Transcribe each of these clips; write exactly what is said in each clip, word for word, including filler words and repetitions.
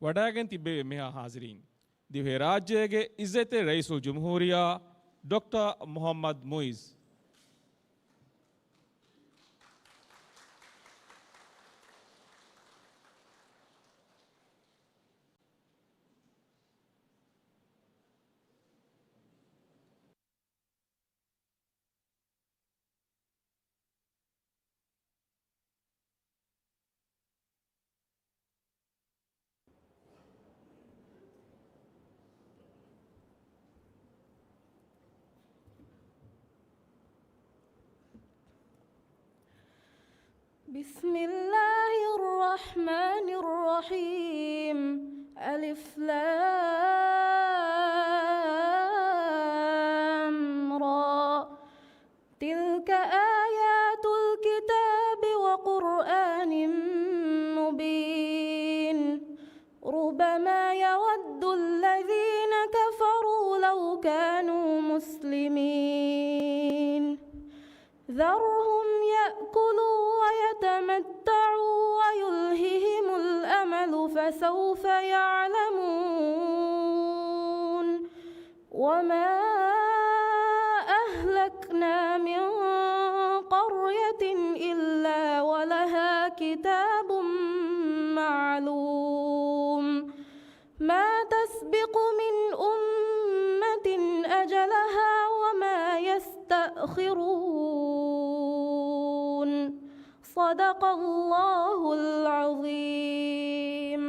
ވަޑައިގެން ތިއްބެވި އެންމެހާ ހާޒިރީން، ދިވެހި ރާއްޖޭގެ އިއްޒަތްތެރި ރައީސުލްޖުމްހޫރިއްޔާ ޑޮކްޓަރ މުޙައްމަދު މުޢިއްޒު. بسم الله الرحمن الرحيم. ألف لام را. تلك آيات الكتاب وقرآن مبين. ربما يود الذين كفروا لو كانوا مسلمين. ذرهم يأكلوا ويتمتعوا ويلههم الأمل فسوف يعلمون. وما أهلكنا من قرية إلا ولها كتاب معلوم. ما تسبق من أمة أجلها وما يستأخرون. صدق الله العظيم.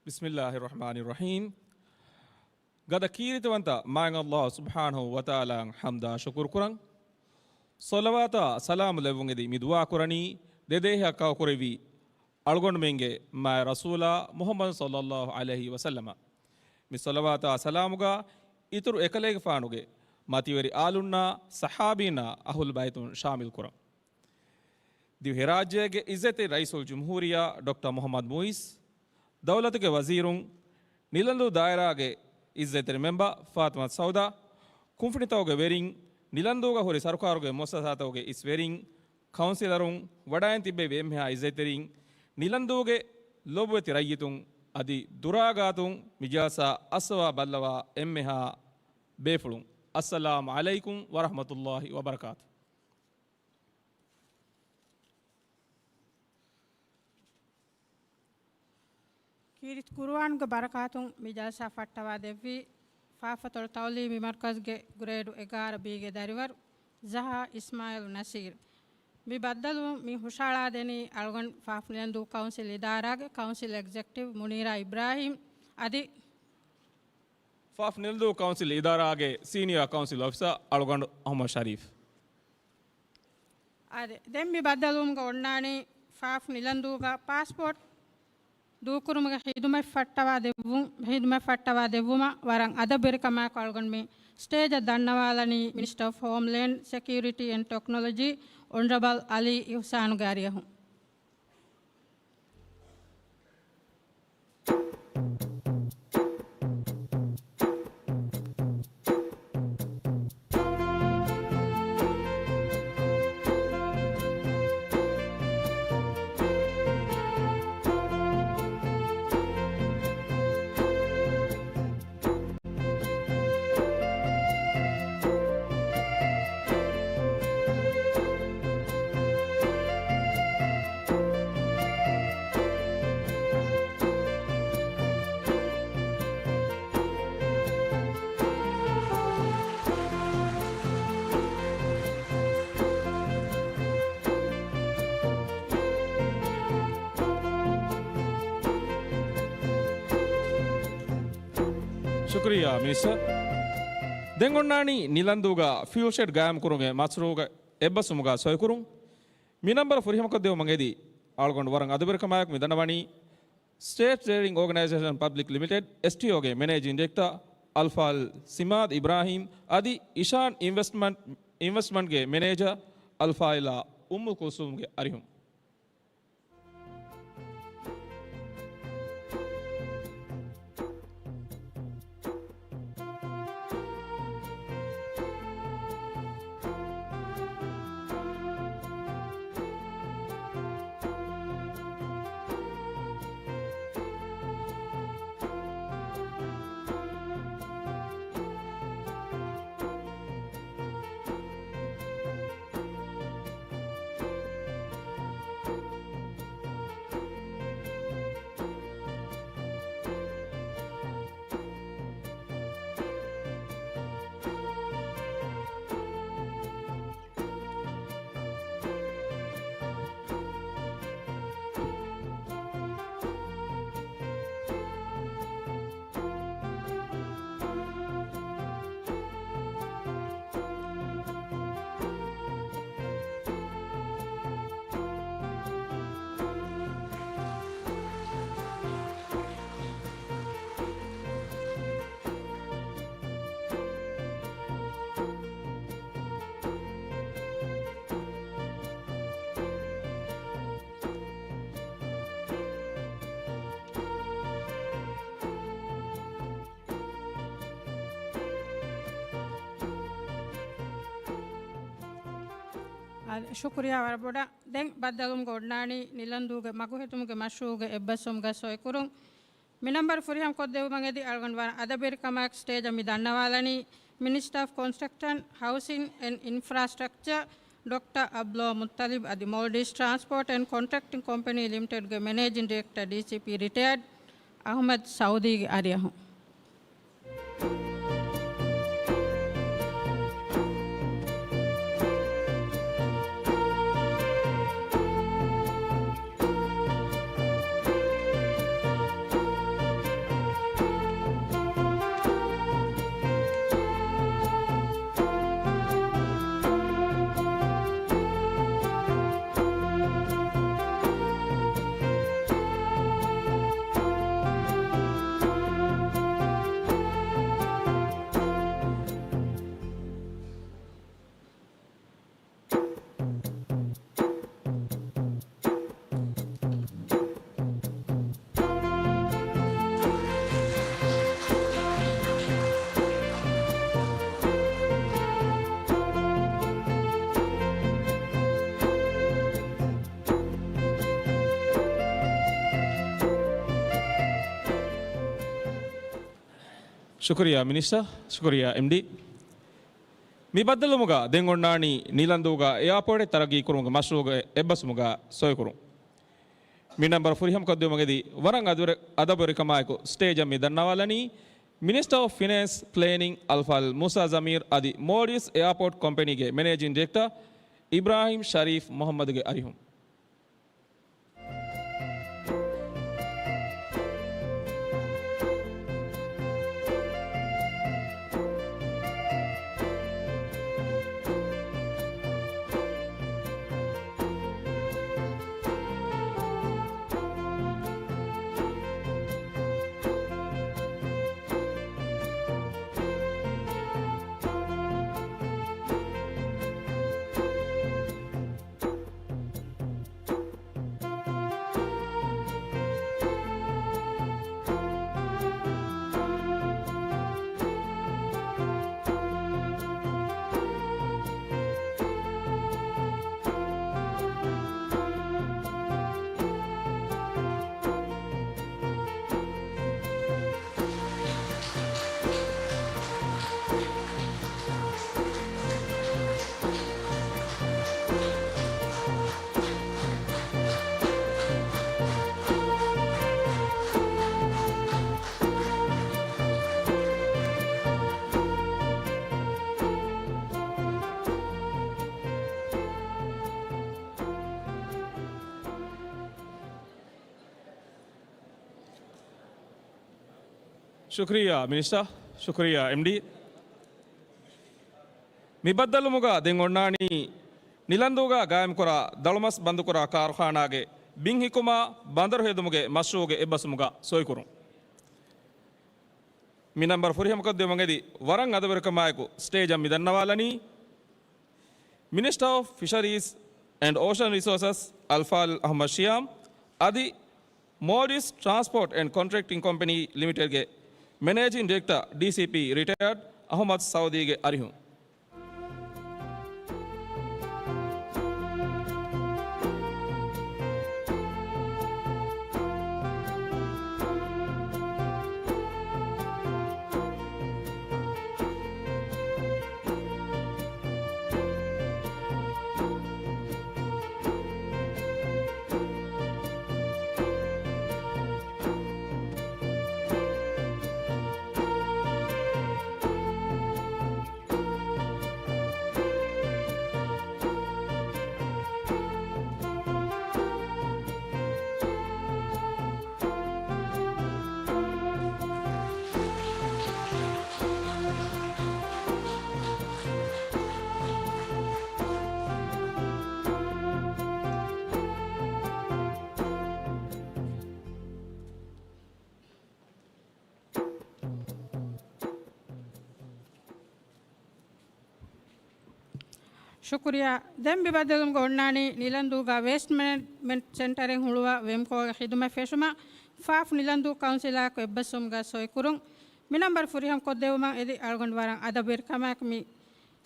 بسم الله الرحمن الرحيم. ގަދަ ކީރިތިވަންތަ މާތް ﷲ ސުބްޙާނަހޫ ވަތަޢާލާއަށް ޙަމްދާ ޝުކުރު ކުރަން. ޞަލަވާތާ ސަލާމް ލެއްވުން އެދި މި ދުޢާ ކުރަނީ ދެ ދޭހަ ކައުކުރެއްވި އަޅުގަނޑުމެންގެ މާތް ރަސޫލާ މުޙައްމަދު ޞައްލައްލާހު ޢަލައިހި ވަސައްލަމަށް. މި ޞަލަވާތާ ސަލާމުގަ އިތުރު އެކަލޭގެފާނުގެ މަތިވެރި އާލުންނާ ޞަޙާބީންނާ އަހުލު ބައިތުން ޝާމިލް ކުރަން. ދިވެހިރާއްޖޭގެ އިއްޒަތްތެރި ރައީސުލްޖުމްހޫރިއްޔާ ޑޮކްޓަރ މުޙައްމަދު މުޢިއްޒު، ދައުލަތުގެ ވަޒީރުން، ނިލަންދޫ ދާއިރާގެ އިއްޒަތްތެރި މެމްބަރ ފާތިމަތު ސައުދާ، ކުންފުނިތަކުގެ ވެރިން، ނިލަންދޫގަ ހުރި ސަރުކާރުގެ މުއައްސަސާތަކުގެ އިސް ވެރިން، ކައުންސިލަރުން، ވަޑައިގެން ތިއްބެވި އެންމެހާ އިއްޒަތްތެރިން، ނިލަންދޫގެ ލޮބުވެތި ރައްޔިތުން އަދި ދުރާގާތުން މި ޖަލްސާ އައްސަވާ ބައްލަވާ އެންމެހާ ބޭފުޅުން، އައްސަލާމު ޢަލައިކުމް ވަރަޙްމަތުﷲި ވަބަރަކާތު. ކީރިތި ޤުރުއާންގެ ބަރަކާތުން މި ޖަލްސާ ފައްޓަވާ ދެއްވީ ފާފަތޮޅު ތަޢުލީމީ މަރްކަޒްގެ ގްރޭޑު އެގާރަ ބީގެ ދަރިވަރު ޒަހާ އިސްމާޢީލު ނަޞީރު. މި ބައްދަލުވުން މި ހުށަހަޅާދެނީ އަޅުގަނޑު ފާފަ ނިލަންދޫ ކައުންސިލް އިދާރާގެ ކައުންސިލް އެގްޒެކެޓިވް މުނީރާ އިބްރާހީމް އަދި ފާފަ ނިލަންދޫ ކައުންސިލް އިދާރާގެ ސީނިއާ ކައުންސިލް އޮފިސަރ އަޅުގަނޑު އަޙްމަދު ޝަރީފް. އާދެ، ދެން މި ބައްދަލުވުމުގަ އޮންނާނީ ފާފަ ނިލަންދޫގަ ޕާސްޕޯޓް ދޫކުރުމުގެ ޚިދުމަތް ފައްޓަވާ ދެއްވުން، ޚިދުމަތް ފައްޓަވާ ދެއްވުމަށް ވަރަށް އަދަބުވެރިކަމާއެކު އަޅުގަނޑު މި ސްޓޭޖަށް ދަންނަވާލަނީ މިނިސްޓަރ އޮފް ހޯމްލޭންޑް ސެކިއުރިޓީ އެންޑް ޓެކްނޮލޮޖީ އޮނަރަބަލް އަލީ އިޙުސާނުގެ އަރިއަހުން. ޝުކުރިއްޔާ މިނިސްޓަރ. ދެން އޮންނާނީ ނިލަންދޫގަ ފިއުލް ޝެޑް ގާއިމްކުރުމުގެ މަޝްރޫޢުގެ އެއްބަސްވުމުގަ ސޮއިކުރުން. މި ނަންބަރު ފުރިހަމަކޮށްދެވުމަށް އެދި އަޅުގަނޑު ވަރަށް އަދަބުވެރިކަމާއެކު މި ދަންނަވަނީ ސްޓޭޓް ޓްރޭޑިން އޯގަނައިޒޭޝަން ޕަބްލިކް ލިމިޓެޑް، އެސްޓީއޯގެ މެނޭޖިން ޑިރެކްޓަރ އަލްފާޟިލް ސިމާދު އިބްރާހީމް އަދި އިޝާން އިންވެސްޓްމަންޓް، އިންވެސްޓްމަންޓްގެ މެނޭޖަރ އަލްފާޟިލާ އުއްމު ކުލްސޫމްގެ އަރިހުން. ޝުކުރިއްޔާ ވަރަށް ބޮޑަށް. ދެން ބައްދަލުވުމުގަ އޮންނާނީ ނިލަންދޫގެ މަގުހެދުމުގެ މަޝްރޫޢުގެ އެއްބަސްވުމުގަ ސޮއިކުރުން. މި ނަންބަރު ފުރިހަމަ ކޮށްދެއްވުމަށް އެދި އަޅުގަނޑު ވަރަށް އަދަބުވެރިކަމާއެކު ސްޓޭޖަށް މި ދަންނަވާލަނީ މިނިސްޓަރ އޮފް ކޮންސްޓްރަކްޝަން، ހައުސިން އެންޑް އިންފްރާސްޓްރަކްޗަރ ޑޮކްޓަރ އަބްދުﷲ މުއްޠަލިބް އަދި މޯލްޑިވްސް ޓްރާންސްޕޯޓް އެންޑް ކޮންޓްރެކްޓިން ކޮމްޕެނީ ލިމިޓެޑްގެ މެނޭޖިން ޑިރެކްޓަރ ޑީސީޕީ ރިޓަޔާޑް އަހުމަދު ސައުދީގެ އަރިއަހުން. ޝުކުރިއްޔާ މިނިސްޓަރ، ޝުކުރިއްޔާ އެމްޑީ. މި ބައްދަލުވުމުގަ ދެން އޮންނާނީ ނިލަންދޫގަ އެއާޕޯޓެއް ތަރައްގީ ކުރުމުގެ މަޝްރޫޢުގެ އެއްބަސްވުމުގަ ސޮއިކުރުން. މި ނަންބަރު ފުރިހަމަ ކޮށްދިއުމަށް އެދި ވަރަށް އަދަބުވެރި-، އަދަބުވެރިކަމާއެކު ސްޓޭޖަށް މި ދަންނަވާލަނީ މިނިސްޓަރ އޮފް ފިނޭންސް، ޕްލޭނިން އަލްފާޟިލް މޫސާ ޒަމީރު އަދި މޯލްޑިވްސް އެއާޕޯޓް ކޮމްޕެނީގެ މެނޭޖިން ޑިރެކްޓަރ އިބްރާހިމް ޝަރީފް މުޙައްމަދުގެ އަރިހުން. ޝުކުރިއްޔާ މިނިސްޓަރ، ޝުކުރިއްޔާ އެމްޑީ. މި ބައްދަލުވުމުގަ ދެން އޮންނާނީ ނިލަންދޫގަ ގާއިމްކުރާ ދަޅުމަސް ބަންދުކުރާ ކާރުޚާނާގެ ބިން ހިއްކުމާ ބަނދަރު ހެދުމުގެ މަޝްރޫޢުގެ އެއްބަސްވުމުގަ ސޮއިކުރުން. މި ނަންބަރު ފުރިހަމަކޮށްދިއުމަށް އެދި ވަރަށް އަދަބުވެރިކަމާއެކު ސްޓޭޖަށް މި ދަންނަވާލަނީ މިނިސްޓަރ އޮފް ފިޝަރީޒް އެންޑް އޯޝަން ރިސޯސަސް އަލްފާޟިލް އަޙްމަދު ޝިޔާމް އަދި މޯލްޑިވްސް ޓްރާންސްޕޯޓް އެންޑް ކޮންޓްރެކްޓިން ކޮމްޕެނީ ލިމިޓެޑްގެ މެނޭޖިން ޑިރެކްޓަރ ޑީސީޕީ ރިޓަޔާޑް އަޙުމަދު ސައުދީގެ އަރިހުން. ޝުކުރިއްޔާ. ދެން މި ބައްދަލުވުމުގަ އޮންނާނީ ނިލަންދޫގަ ވޭސްޓް މެނޭޖްމަންޓް ސެންޓަރެއް ހުޅުވާ ވެމްކޯގެ ޚިދުމަތް ފެށުމަށް ފާފް ނިލަންދޫ ކައުންސިލާއެކު އެއްބަސްވުމުގަ ސޮއިކުރުން. މި ނަންބަރު ފުރިހަމަ ކޮށްދެއްވުމަށް އެދި އަޅުގަނޑު ވަރަށް އަދަބުވެރިކަމާއެކު މި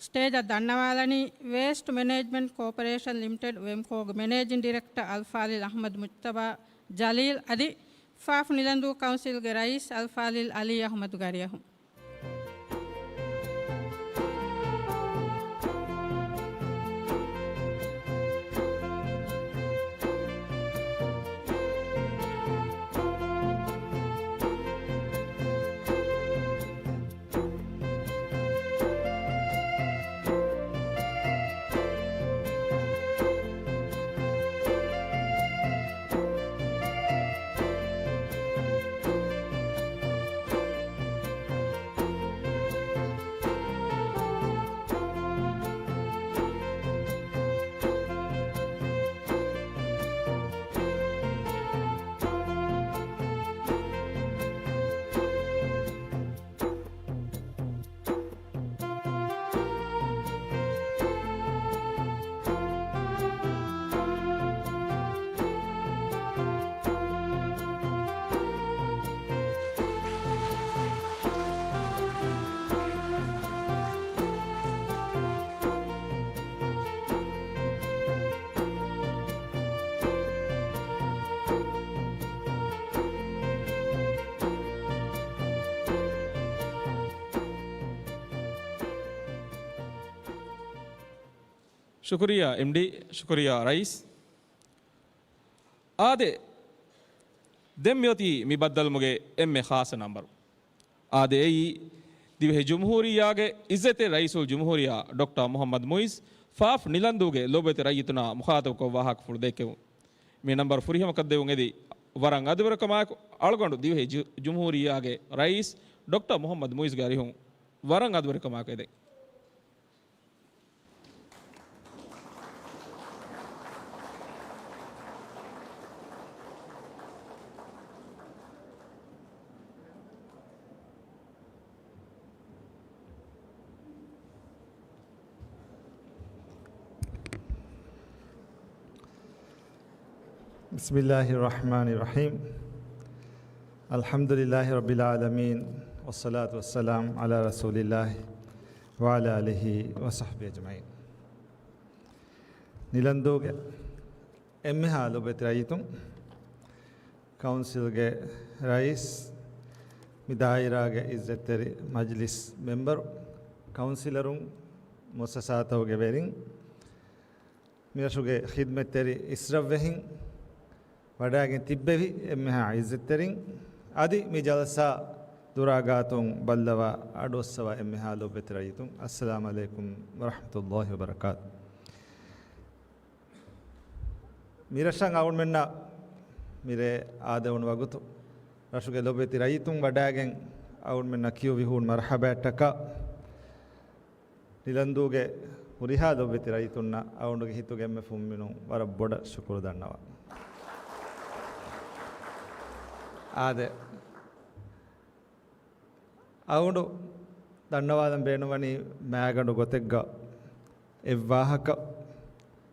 ސްޓޭޖަށް ދަންނަވާލަނީ ވޭސްޓް މެނޭޖްމަންޓް ކޯޕަރޭޝަން ލިމިޓެޑް، ވެމްކޯގެ މެނޭޖިން ޑިރެކްޓަރ އަލްފާޟިލް އަޙްމަދު މުޖްތަބާ ޖަލީލް އަދި ފާފް ނިލަންދޫ ކައުންސިލްގެ ރައީސް އަލްފާޟިލް އަލީ އަޙްމަދު ގާރިއަހުން. ޝުކުރިއްޔާ އެމްޑީ، ޝުކުރިއްޔާ ރައީސް. އާދެ، ދެން މިއޮތީ މި ބައްދަލުވުމުގެ އެންމެ ޚާއްޞަ ނަންބަރު. އާދެ، އެއީ ދިވެހި ޖުމްހޫރިއްޔާގެ އިއްޒަތްތެރި ރައީސުލްޖުމްހޫރިއްޔާ ޑޮކްޓަރ މުޙައްމަދު މުޢިއްޒު ފާފް ނިލަންދޫގެ ލޯބިވެތި ރައްޔިތުންނާ މުޚާޠަބުކޮށް ވާހަކަފުޅު ދެއްކެވުން. މި ނަންބަރު ފުރިހަމަކޮށްދެއްވުން އެދި ވަރަށް އަދުވެރިކަމާއެކު އަޅުގަނޑު ދިވެހި ޖު-، ޖުމްހޫރިއްޔާގެ ރައީސް ޑޮކްޓަރ މުޙައްމަދު މުޢިއްޒުގެ އަރިހުން ވަރަށް އަދުވެރިކަމާއެކު އެދެން. بسم الله الرحمن الرحيم. الحمد لله رب العالمين، والصلاة والسلام على رسول الله وعلى آله وصحبه أجمعين. ނިލަންދޫގެ އެންމެހާ ލޮބުވެތި ރައްޔިތުން، ކައުންސިލްގެ ރައީސް، މި ދާއިރާގެ އިއްޒަތްތެރި މަޖިލިސް މެމްބަރު، ކައުންސިލަރުން، މުއައްސަސާތަކުގެ ވެރިން، މިރަށުގެ ޚިދްމަތްތެރި އިސްރަށްވެހިން، ވަޑައިގެން ތިއްބެވި އެންމެހާ އިއްޒަތްތެރިން، އަދި މި ޖަލްސާ ދުރާގާތުން ބައްލަވާ އަޑުއައްސަވާ އެންމެހާ ލޮބުވެތި ރައްޔިތުން، އައްސަލާމް ޢަލައިކުމް ވަރަޙްމަތުﷲި ވަބަރަކާތު. މިރަށަށް އަޅުގަނޑުމެންނަށް މިރޭ އާދެވުނު ވަގުތު، ރަށުގެ ލޮބުވެތި ރައްޔިތުން ވަޑައިގެން އަޅުގަނޑުމެންނަށް ކިޔުއްވި ހޫނު މަރުޙަބާއަށްޓަކާ، ނިލަންދޫގެ ހުރިހާ ލޮބުވެތި ރައްޔިތުންނަށް އަޅުގަނޑުގެ ހިތުގެ އެންމެ ފުންމިނުން ވަރަށް ބޮޑަށް ޝުކުރު ދަންނަވަން. އާދެ، އަޅުގަނޑު ދަންނަވާލަން ބޭނުންވަނީ މާގަނޑު ގޮތެއްގަ އެއްވާހަކަ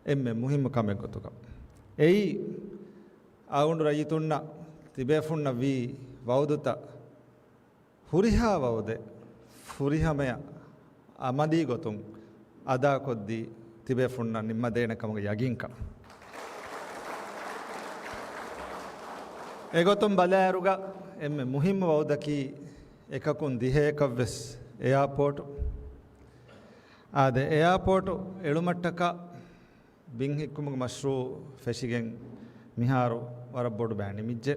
އެންމެ މުހިއްމު ކަމެއް ގޮތުގަ. އެއީ، އަޅުގަނޑު ރައްޔިތުންނަށް ތިބޭފުންނަށް ވީ ވަޢުދުތައް، ހުރިހާ ވަޢުދެއް ފުރިހަމަޔަށް އަމަލީ ގޮތުން އަދާކޮށްދީ، ތިބޭފުންނަށް ނިންމަދޭނެ ކަމުގެ ޔަގީންކަން. އެގޮތުން ބަލާއިރުގަ އެންމެ މުހިއްމު ވަޢުދަކީ އެކަކުން ދިހައެކަށްވެސް އެއާޕޯޓު. އާދެ، އެއާޕޯޓު އެޅުމަށްޓަކާ ބިން ހިއްކުމުގެ މަޝްރޫޢު ފެށިގެން މިހާރު ވަރަށް ބޮޑު ބައެއް ނިމިއްޖެ.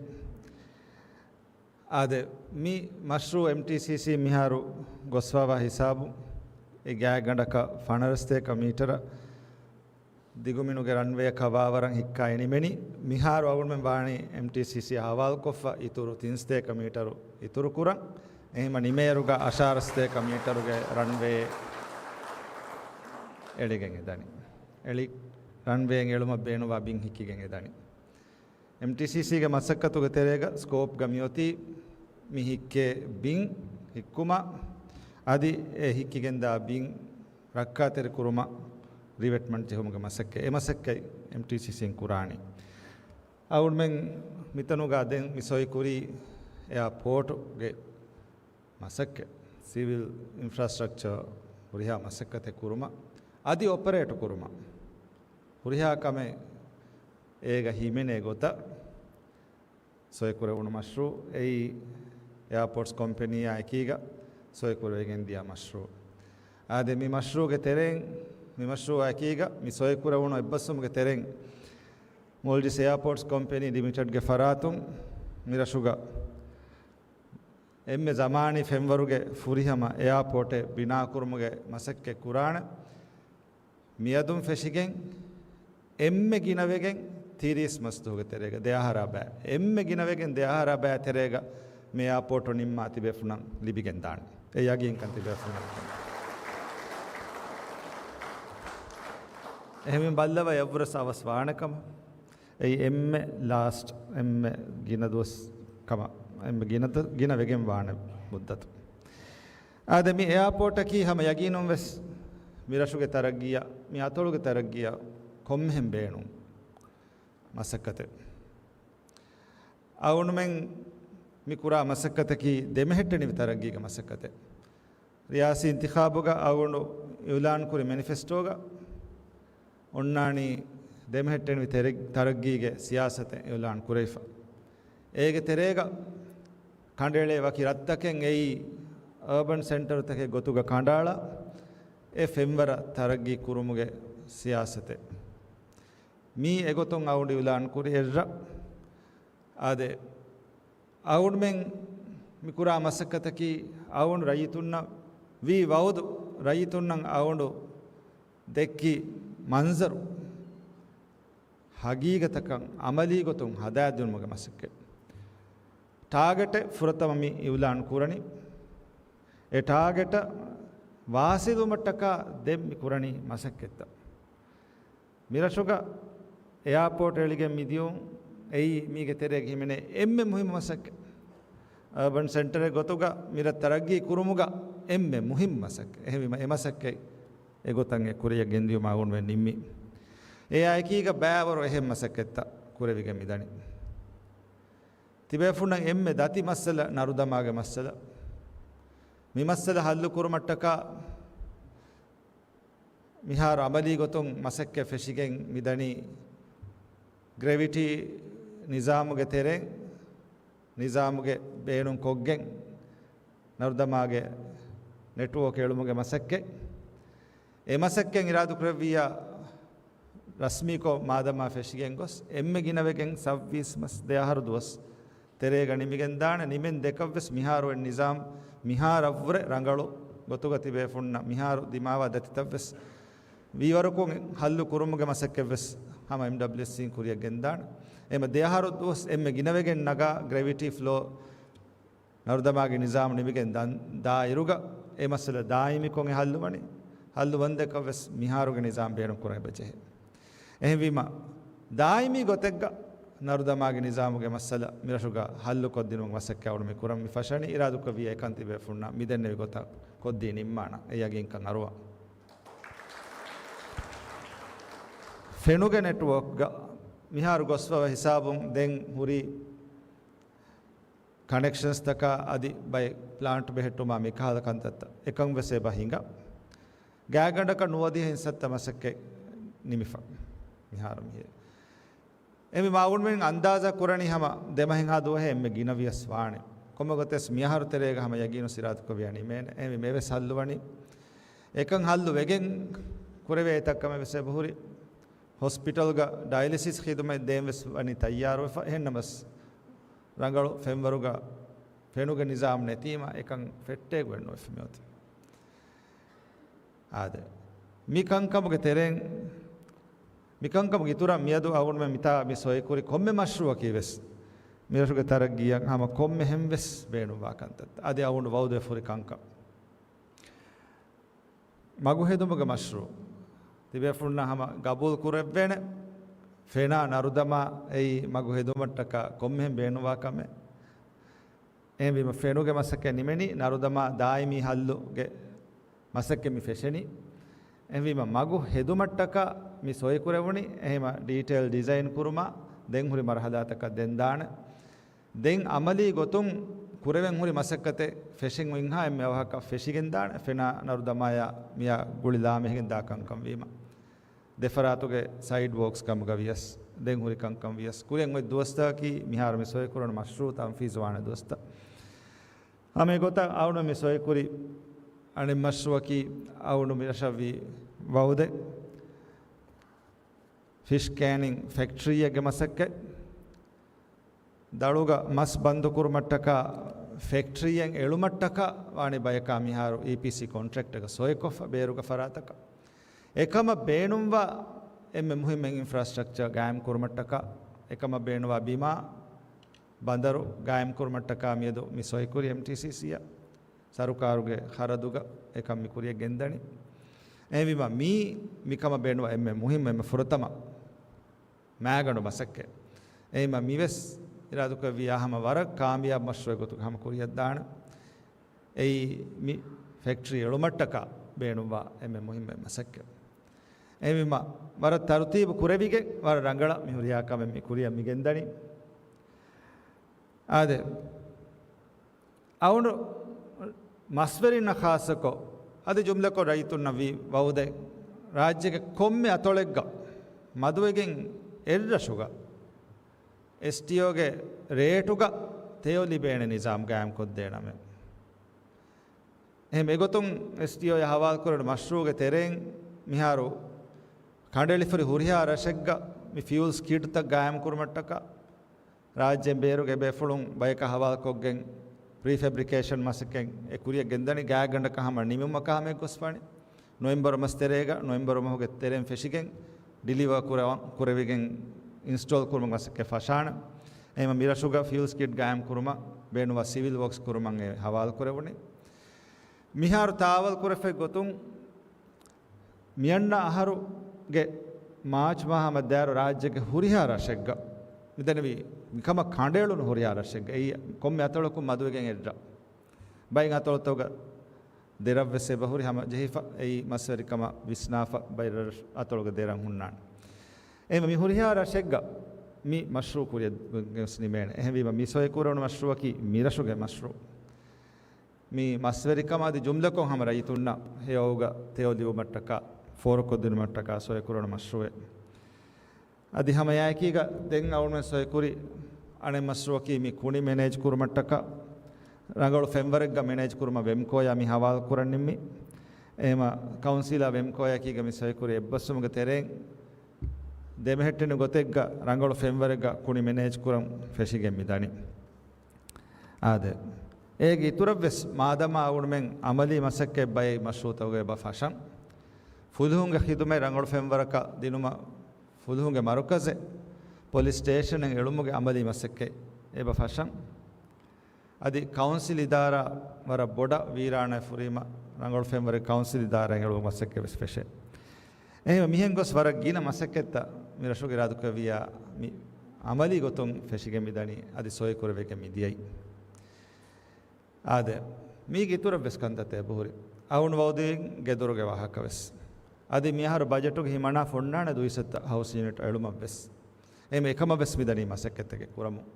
އާދެ، މި މަޝްރޫޢު އެމްޓީސީސީ މިހާރު ގޮސްފަވާ ހިސާބު، އެ ގާތްގަނޑަކަށް ފަނަރަ ސަތޭކަ މީޓަރ ދިގުމިނުގެ ރަންވޭއަކަށް ވާވަރަށް ހިއްކާ އެނިމެނީ. މިހާރު އަޅުގަނޑުމެން ވާނީ އެމްޓީސީސީ އަހުވާލުކޮށްފަ އިތުރު ތިން ސަތޭކަ މީޓަރު އިތުރު ކުރަން. އެހެންވީމަ ނިމޭއިރުގަ އަށާރަ ސަތޭކަ މީޓަރުގެ ރަންވޭ އެޅިގެން އެދަނީ. އެޅި ރަންވޭއިން އެޅުމަށް ބޭނުންވާ ބިން ހިއްކިގެން އެދަނީ. އެމްޓީސީސީގެ މަސައްކަތުގެ ތެރޭގަ ސްކޯޕްގަ މިއޮތީ މި ހިއްކޭ ބިން ހިއްކުމަށް، އަދި އެ ހިއްކިގެންދާ ބިން ރައްކާތެރިކުރުމަށް ރިވެޓްމަންޓް ޖެހުމުގެ މަސައްކަތް. އެ މަސައްކަތް އެމްޓީސީސީން ކުރާނީ. އަޅުގަނޑުމެން މިތަނުގަ ދެން މި ސޮއިކުރީ އެއާޕޯޓުގެ މަސައްކަތް، ސިވިލް އިންފްރާސްޓްރަކްޗަރ ހުރިހާ މަސައްކަތެއް ކުރުމަށް، އަދި އޮޕަރޭޓު ކުރުމަށް. ހުރިހާ ކަމެއް އޭގަ ހިމެނޭ ގޮތަށް ސޮއިކުރެވުނު މަޝްރޫއު އެއީ، އެއާޕޯޓްސް ކޮމްޕެނީއާ އެކީގަ ސޮއިކުރެވިގެން ދިޔަ މަޝްރޫއު. އާދެ، މި މަޝްރޫއުގެ ތެރެއިން، މި މަޝްރޫއާ އެކީގަ މި ސޮއިކުރެވުނު އެއްބަސްވުމުގެ ތެރެއިން، މޯލްޑިވްސް އެއާޕޯޓްސް ކޮމްޕެނީ ލިމިޓެޑްގެ ފަރާތުން މި ރަށުގަ އެންމެ ޒަމާނީ ފެންވަރުގެ ފުރިހަމަ އެއާޕޯޓެއް ބިނާކުރުމުގެ މަސައްކަތް ކުރާނެ. މިއަދުން ފެށިގެން އެންމެ ގިނަވެގެން ތިރީސް މަސްދުވަހުގެ ތެރޭގަ ދެއަހަރާ ބައި، އެންމެ ގިނަވެގެން ދެއަހަރާ ބައި ތެރޭގަ މި އެއާޕޯޓު ނިންމާ ތިބޭފުނަށް ލިބިގެން ދާނެ. އެ ޔަގީންކަން ތިބޭފުނަށް. އެހެންވީމަ ބައްލަވަ އެއަށްވުރެސް އަވަސް ވާނެ ކަމަށް. އެއީ އެންމެ ލާސްޓް، އެންމެ ގިނަ ދުވަސް ކަމަށް، އެންމެ ގިނަ، ގިނަ ވެގެން ވާނެ މުއްދަތު. އާދެ، މި އެއާޕޯޓަކީ ހަމަ ޔަގީނުން ވެސް މި ރަށުގެ ތަރައްގީއަށް، މި އަތޮޅުގެ ތަރައްގީއަށް ކޮންމެހެން ބޭނުން މަސައްކަތެއް. އަޅުގަނޑުމެން މި ކުރާ މަސައްކަތަކީ ދެމެހެއްޓެނިވި ތަރައްގީގެ މަސައްކަތެއް. ރިޔާސީ އިންތިޚާބުގަ އަޅުގަނޑު އިއުލާން ކުރި މެނިފެސްޓޯގަ އޮންނާނީ ދެމެހެއްޓެނިވި ތެރެ-، ތަރައްގީގެ ސިޔާސަތެއް އިއުލާން ކުރެވިފަ. އޭގެ ތެރޭގަ ކަނޑައެޅޭ ވަކި ރަށްތަކެއް އެއީ އަރބަން ސެންޓަރުތަކެއް ގޮތުގަ ކަނޑައަޅާ، އެ ފެންވަރަށް ތަރައްގީ ކުރުމުގެ ސިޔާސަތެއް. މީ އެގޮތުން އަޅުގަނޑު އިއުލާން ކުރި އެއްރަށް. އާދެ، އަޅުގަނޑުމެން މި ކުރާ މަސައްކަތަކީ އަޅުގަނޑު ރައްޔިތުންނަށް ވީ ވައުދު، ރައްޔިތުންނަށް އަޅުގަނޑު ދެއްކި މަންޒަރު ހަގީގަތަކަށް އަމަލީ ގޮތުން ހަދާދިނުމުގެ މަސައްކަތް. ޓާގެޓެއް ފުރަތަމަ މި އިއުލާން ކުރަނީ. އެ ޓާގެޓަށް ވާސިލުވުމަށްޓަކާ ދެން މި ކުރަނީ މަސައްކަތްތައް. މިރަށުގަ އެއާޕޯޓް އެޅިގެން މިދިޔުން އެއީ މީގެ ތެރޭގަ ހިމެނޭ އެންމެ މުހިއްމު މަސައްކަތް. އަރބަން ސެންޓަރެއް ގޮތުގަ މިރަށް ތަރައްގީ ކުރުމުގަ އެންމެ މުހިއްމު މަސައްކަތް. އެހެންވީމަ އެ މަސައްކަތް އެގޮތަށް އެ ކުރިއަށް ގެންދިޔުމަށް އަޅުގަނޑުމެން ނިންމީ. އެއާ އެކީގަ ބައިވަރު އެހެން މަސައްކަތްތައް ކުރެވިގެން މިދަނީ. ތިބޭފުންނަށް އެންމެ ދަތި މައްސަލަ ނަރުދަމާގެ މައްސަލަ. މި މައްސަލަ ހައްލު ކުރުމަށްޓަކާ މިހާރު އަމަލީ ގޮތުން މަސައްކަތް ފެށިގެން މިދަނީ ގްރެވިޓީ ނިޒާމުގެ ތެރެއިން، ނިޒާމުގެ ބޭނުން ކޮށްގެން ނަރުދަމާގެ ނެޓްވޯކް އެޅުމުގެ މަސައްކަތް. އެ މަސައްކަތް އިރާދުކުރެއްވިއްޔާ ރަސްމީކޮށް މާދަމާ ފެށިގެން ގޮސް އެންމެ ގިނަވެގެން ސައްބީސް މަސް ދެ އަހަރު ދުވަސް ތެރޭގަ ނިމިގެން ދާނެ. ނިމެން ދެކަށްވެސް މިހާރު އޮތް ނިޒާމް މިހާރަށްވުރެ ރަނގަޅު ގޮތުގަ ތިބޭފުންނަށް މިހާރު ދިމާވާ ދަތިތައްވެސް ވީވަރުކޮށް ހައްލު ކުރުމުގެ މަސައްކަތްވެސް ހަމަ އެމްޑަބްލިއުއެސްސީން ކުރިއަށް ގެންދާނެ. އެމަ ދެ އަހަރު ދުވަސް އެންމެ ގިނަވެގެން ނަގާ ގްރެވިޓީ ފްލޯ ނަރުދަމާގެ ނިޒާމް ނިމިގެން ދާ އިރުގަ އެ މައްސަލަ ދާއިމީކޮށް އެ ހައްލުވަނީ. ހައްލު ވަންދެކަށްވެސް މިހާރުގެ ނިޒާމް ބޭނުން ކުރަން އެބަޖެހޭ. އެހެންވީމަ، ދާއިމީ ގޮތެއްގަ ނަރުދަމާގެ ނިޒާމުގެ މައްސަލަ މިރަށުގަ ހައްލު ކޮށްދިނުމަށް މަސައްކަތް އަޅުގަނޑު މި ކުރަން މި ފަށަނީ. އިރާދުކޮށްވިއްޔާ އެކަން ތިބޭފުންނަށް މިދެންނެވި ގޮތަށް ކޮށްދީ ނިންމާނަން އެ ޔަގީންކަން އަރުވާ. ފެނުގެ ނެޓްވޯކްގަ މިހާރު ގޮސްފަވާ ހިސާބުން ދެން ހުރީ ކަނެކްޝަންސްތަކާ އަދި ބައެއް ޕްލާންޓް ބެހެއްޓުމާ މިކަހަލަ ކަންތައްތައް އެކަން ވެސް އެބަ ހިނގާ. ގާތްގަނޑަކަށް ނުވަދިހަ ހިންސައްތަ މަސައްކަތް ނިމިފަ މިހާރު މިހިރޭ. އެމި މާގުންމެން އަންދާޒާ ކުރަނީ ހަމަ ދެ މަހެއްހާ ދުވަހެއް އެންމެ ގިނަ ވިޔަސް ވާނެ. ކޮންމެ ގޮތެސް މިއަހަރު ތެރޭގަ ހަމަ ޔަގީނު ސިރާތުކޮށް ވިޔަ ނިމޭނެ. އެމި މެވެސް ހައްލުވަނީ. އެކަން ހައްލު ވެގެން ކުރެވޭ އެތައް ކަމެއް ވެސް އެބަހުރި. ހޮސްޕިޓަލްގަ ޑަޔަލިސިސް ޚިދުމަތް ދޭން ވެސް ވަނީ ތައްޔާރުވެފަ. އެހެންނަމަސް ރަނގަޅު ފެންވަރުގަ ފެނުގެ ނިޒާމް ނެތީމަ އެކަން ފެއްޓޭ ގޮތް ނުވެފަ މިއޮތީ. އާދެ، މި ކަންކަމުގެ ތެރެއިން، މި ކަންކަމުގެ އިތުރަށް މިއަދު އަޅުގަނޑުމެން މިތާ މި ސޮއިކުރި ކޮންމެ މަޝްރޫއަކީ ވެސް މިރަށުގެ ތަރައްގީއަށް ހަމަ ކޮންމެހެން ވެސް ބޭނުންވާ ކަންތައް. އަދި އަޅުގަނޑު ވައުދުވެފަ ހުރި ކަންކަން. މަގު ހެދުމުގެ މަޝްރޫއު ތިބޭފުންނަށް ހަމަ ގަބޫލު ކުރެވޭނެ. ފެނާ ނަރުދަމާ އެއީ މަގު ހެދުމަށްޓަކާ ކޮންމެހެން ބޭނުންވާ ކަމެއް. އެހެންވީމަ ފެނުގެ މަސައްކަތް ނިމެނީ، ނަރުދަމާ ދާއިމީ ހައްލުގެ މަސައްކަތް މި ފެށެނީ. އެހެންވީމަ މަގު ހެދުމަށްޓަކާ މި ސޮއިކުރެވުނީ. އެހެމަ ޑީޓެއިލް ޑިޒައިން ކުރުމާ ދެން ހުރި މަރުހަލާތަކަށް ދެން ދާނެ. ދެން އަމަލީ ގޮތުން ކުރެވެން ހުރި މަސައްކަތެއް ފެށިން އިންހާ އެންމެ އަވަހަކަށް ފެށިގެންދާނެ، ފެނާ ނަރު ދަމާޔާ މިޔާ ގުޅި ލާމެހިގެން ދާ ކަންކަން ވީމަ. ދެފަރާތުގެ ސައިޑް ވޯކްސް ގަމުގަ ވިޔަސް، ދެން ހުރި ކަންކަން ވިޔަސް، ކުރިއަށް އޮތް ދުވަސްތަކަކީ މިހާރު މި ސޮއިކުރަން މަޝްރޫ ތަންފީޒުވާނެ ދުވަސްތައް. ހަމަ އެގޮތަށް އަޅުގަނޑު މި ސޮއިކުރި އަނެއް މަޝްރޫއަކީ އަޅުގަނޑު މިރަށަށް ވީ ވައުދެއް، ފިޝް ކޭނިން ފެކްޓްރީއެއްގެ މަސައްކަތް. ދަޅުގަ މަސް ބަންދުކުރުމަށްޓަކާ، ފެކްޓްރީއެއް އެޅުމަށްޓަކާ ވާނީ ބަޔަކާ މިހާރު އީޕީސީ ކޮންޓްރެކްޓަކަށް ސޮއިކޮށްފަ ބޭރުގަ ފަރާތަކަށް. އެކަމަށް ބޭނުންވާ އެންމެ މުހިއްމު އިންފްރާސްޓްރަކްޗަރ ގާއިމް ކުރުމަށްޓަކާ، އެކަމަށް ބޭނުންވާ ބިމާ ބަނދަރު ގާއިމް ކުރުމަށްޓަކާ މިއަދު މި ސޮއިކުރި އެމްޓީސީސީއަށް ސަރުކާރުގެ ޚަރަދުގަ އެކަން މި ކުރިޔަށް ގެންދަނީ. އެހެންވީމަ މީ މިކަމަށް ބޭނުންވާ އެންމެ މުހިއްމު އެންމެ ފުރަތަމަ މާގަނޑު މަސައްކަތް. އެހެންވީމަ މިވެސް އިރާދަކުރެއްވިޔާ ހަމަ ވަރަށް ކާމިޔާބު މަޝްރޫއެއް ގޮތުގަ ހަމަ ކުރިޔަށްދާނެ. އެއީ މި ފެކްޓްރީ އެޅުމަށްޓަކާ ބޭނުންވާ އެންމެ މުހިއްމު މަސައްކަތް. އެހެންވީމަ ވަރަށް ތަރުތީބު ކުރެވިގެން ވަރަށް ރަނގަޅަށް މި ހުރިހާ ކަމެއް މި ކުރިޔަށް މި ގެންދަނީ. އާދެ، އަޅުގަނޑު މަސްވެރިންނަށް ޚާއްޞަކޮށް، އަދި ޖުމްލަކޮށް ރައްޔިތުންނަށް ވީ ވައުދެއް، ރާއްޖޭގެ ކޮންމެ އަތޮޅެއްގަ މަދުވެގެން އެއްރަށުގަ އެސްޓީއޯގެ ރޭޓުގަ ތެޔޮ ލިބޭނެ ނިޒާމް ގާއިމްކޮށްދޭނަމޭ. އެހެން އެގޮތުން އެސްޓީއޯއަށް ހަވާލުކުރެވުނު މަޝްރޫއުގެ ތެރެއިން މިހާރު ކަނޑައެޅިފަ ހުރި ހުރިހާ ރަށެއްގަ މި ފިއުލް ސްކިޑްތައް ގާއިމް ކުރުމަށްޓަކާ، ރާއްޖޭން ބޭރުގެ އެބޭފުޅުން ބަޔަކަށް ހަވާލުކޮށްގެން ޕްރީ ފެބްރިކޭޝަން މަސައްކަތް އެ ކުރިޔަށް ގެންދަނީ ގާތްގަނޑަކަށް ހަމަ ނިމުމަކާ ހަމަ އެއްގޮސްފާނެ. ނޮވެމްބަރު މަސް ތެރޭގަ، ނޮވެމްބަރު މަހުގެ ތެރެއިން ފެށިގެން ޑިލިވަރ ކުރަވަން، ކުރެވިގެން އިންސްޓޯލް ކުރުމަށް މަސައްކަތް ފަށާނެ. އެހެންވީމަ މިރަށުގަ ފިއުލް ސްކިޑް ގާއިމް ކުރުމަށް ބޭނުންވާ ސިވިލް ވޯކްސް ކުރުމަށް އެ ހަވާލު ކުރެވުނީ. މިހާރު ތާވަލް ކުރެފައި ގޮތުން މިއަންނަ އަހަރުގެ މާޗް މަހާ ހަމަ ދާއިރު ރާއްޖޭގެ ހުރިހާ ރަށެއްގަ މިދެންނެވީ މިކަމަށް ކަނޑައެޅުނު ހުރިހާ ރަށެއްގަ އެއީ ކޮންމެ އަތޮޅަކުން މަދުވެގެން އެއްރަށް. ބައެއް އަތޮޅުތަކުގަ ދެރަށްވެސް އެބަ ހުރި ހަމަ ޖެހިފަ އެއީ މަސްވެރިކަމަށް ވިސްނާފަ ބައެއް ރަށް އަތޮޅުގަ ދެރަށް ހުންނާނެ. އެހެންވީމަ މި ހުރިހާ ރަށެއްގަ މި މަޝްރޫއު ކުރިޔަށް ގޮސް ނިމޭނެ. އެހެންވީމަ މި ސޮއިކުރެވުނު މަޝްރޫއަކީ މިރަށުގެ މަޝްރޫއު. މި މަސްވެރިކަމާ އަދި ޖުމްލަކޮށް ހަމަ ރައްޔިތުންނަށް ހެޔޮއަހުގަ ތެޔޮ ލިބުމަށްޓަކާ ފޯރުކޮށްދިނުމަށްޓަކާ ސޮއިކުރެވުނު މަޝްރޫއެއް. އަދި ހަމައެއާއެކީގަ ދެން އަޅުގަނޑުމެން ސޮއިކުރި އަނެއް މަޝްރޫއަކީ މި ކުނި މެނޭޖް ކުރުމަށްޓަކާ ރަނގަޅު ފެންވަރެއްގަ މެނޭޖް ކުރުމަށް ވެމްކޯޔާ މި ހަވާލު ކުރަން ނިންމީ. އެހެންވީމަ ކައުންސިލާ ވެމްކޯޔާއެކީގަ މި ސޮއިކުރި އެއްބަސްވުމުގެ ތެރެއިން ދެމެހެއްޓެނި ގޮތެއްގަ ރަނގަޅު ފެންވަރެއްގަ ކުނި މެނޭޖް ކުރަން ފެށިގެން މި ދަނީ. އާދެ، އޭގެ އިތުރަށްވެސް މާދަމާ އަޅުގަނޑުމެން އަމަލީ މަސައްކަތް ބައެއް މަޝްރޫއުތަކުގަ އެބަ ފަށަން، ފުލުހުންގެ ޚިދުމަތް ރަނގަޅު ފެންވަރަކަށް ދިނުމަށް ފުލުހުންގެ މަރުކަޒެއް ޕޮލިސް ސްޓޭޝަނެއް އެޅުމުގެ އަމަލީ މަސައްކަތް އެބަ ފަށަން. އަދި ކައުންސިލް އިދާރާ ވަރަށް ބޮޑަށް ވީރާނާ ފުރީމަ ރަނގަޅު ފެންވަރެއް ކައުންސިލް އިދާރާއެއް އެޅުމުގެ މަސައްކަތް ވެސް ފެށޭ. އެހެންވެ މިހެން ގޮސް ވަރަށް ގިނަ މަސައްކަތްތައް މި ރަށުގެ އިރާދަކުރެއްވިޔާ މި އަމަލީ ގޮތުން ފެށިގެން މިދަނީ އަދި ސޮއިކުރެވިގެން މިދިޔައީ. އާދެ، މީގެ އިތުރަށްވެސް ކަންތައްތައް އެބަހުރި. އަޅުގަނޑު ވައުދުވި ގެދޮރުގެ ވާހަކަވެސް. އަދި މިއަހަރު ބަޖެޓުގަ ހިމަނާފަ އޮންނާނެ ދުއިސައްތަ ހައުސް ޔުނިޓް އެޅުމަށްވެސް. އެހެން އެކަމަށްވެސް މިދަނީ މަސައްކަތްތަކެއް ކުރަމުން.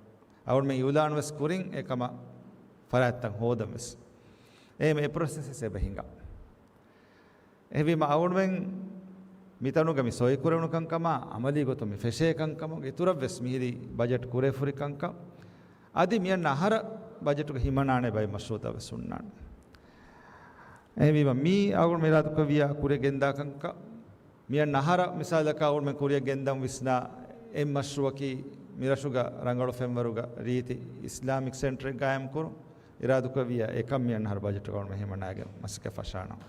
އަޅުގަނޑުމެން އިއުލާނުވެސް ކުރިން އެކަމަށް ފަރާތްތައް ހޯދަންވެސް. އެހެން އެ ޕްރޮސެސް ވެސް އެބަ ހިނގާ. އެހެންވީމަ އަޅުގަނޑުމެން މިތަނުގަ މި ސޮއިކުރެވުނު ކަންކަމާ، އަމަލީ ގޮތުން މި ފެށޭ ކަންކަމުގެ އިތުރަށްވެސް މިހިރީ ބަޖެޓް ކުރެވިފަ ހުރި ކަންކަން. އަދި މިއަންނަ އަހަރަށް ބަޖެޓުގަ ހިމަނާނެ ބައެއް މަޝްރޫއުތައް ވެސް ހުންނާނެ. އެހެންވީމަ މީ އަޅުގަނޑު އިރާދަކުރެއްވިޔާ ކުރިޔަށް ގެންދާ ކަންކަން. މިއަންނަ އަހަރަށް މިސާލަކަށް އަޅުގަނޑުމެން ކުރިޔަށް ގެންދަން ވިސްނާ އެއް މަޝްރޫއަކީ މިރަށުގަ ރަނގަޅު ފެންވަރުގަ ރީތި އިސްލާމިކް ސެންޓަރެއް ގާއިމްކުރުން. އިރާދަކުރެއްވިޔާ އެކަން މިއަންނަ އަހަރު ބަޖެޓުގަ އަޅުގަނޑު ހިމަނާގެން މަސައްކަތް ފަށާނަން.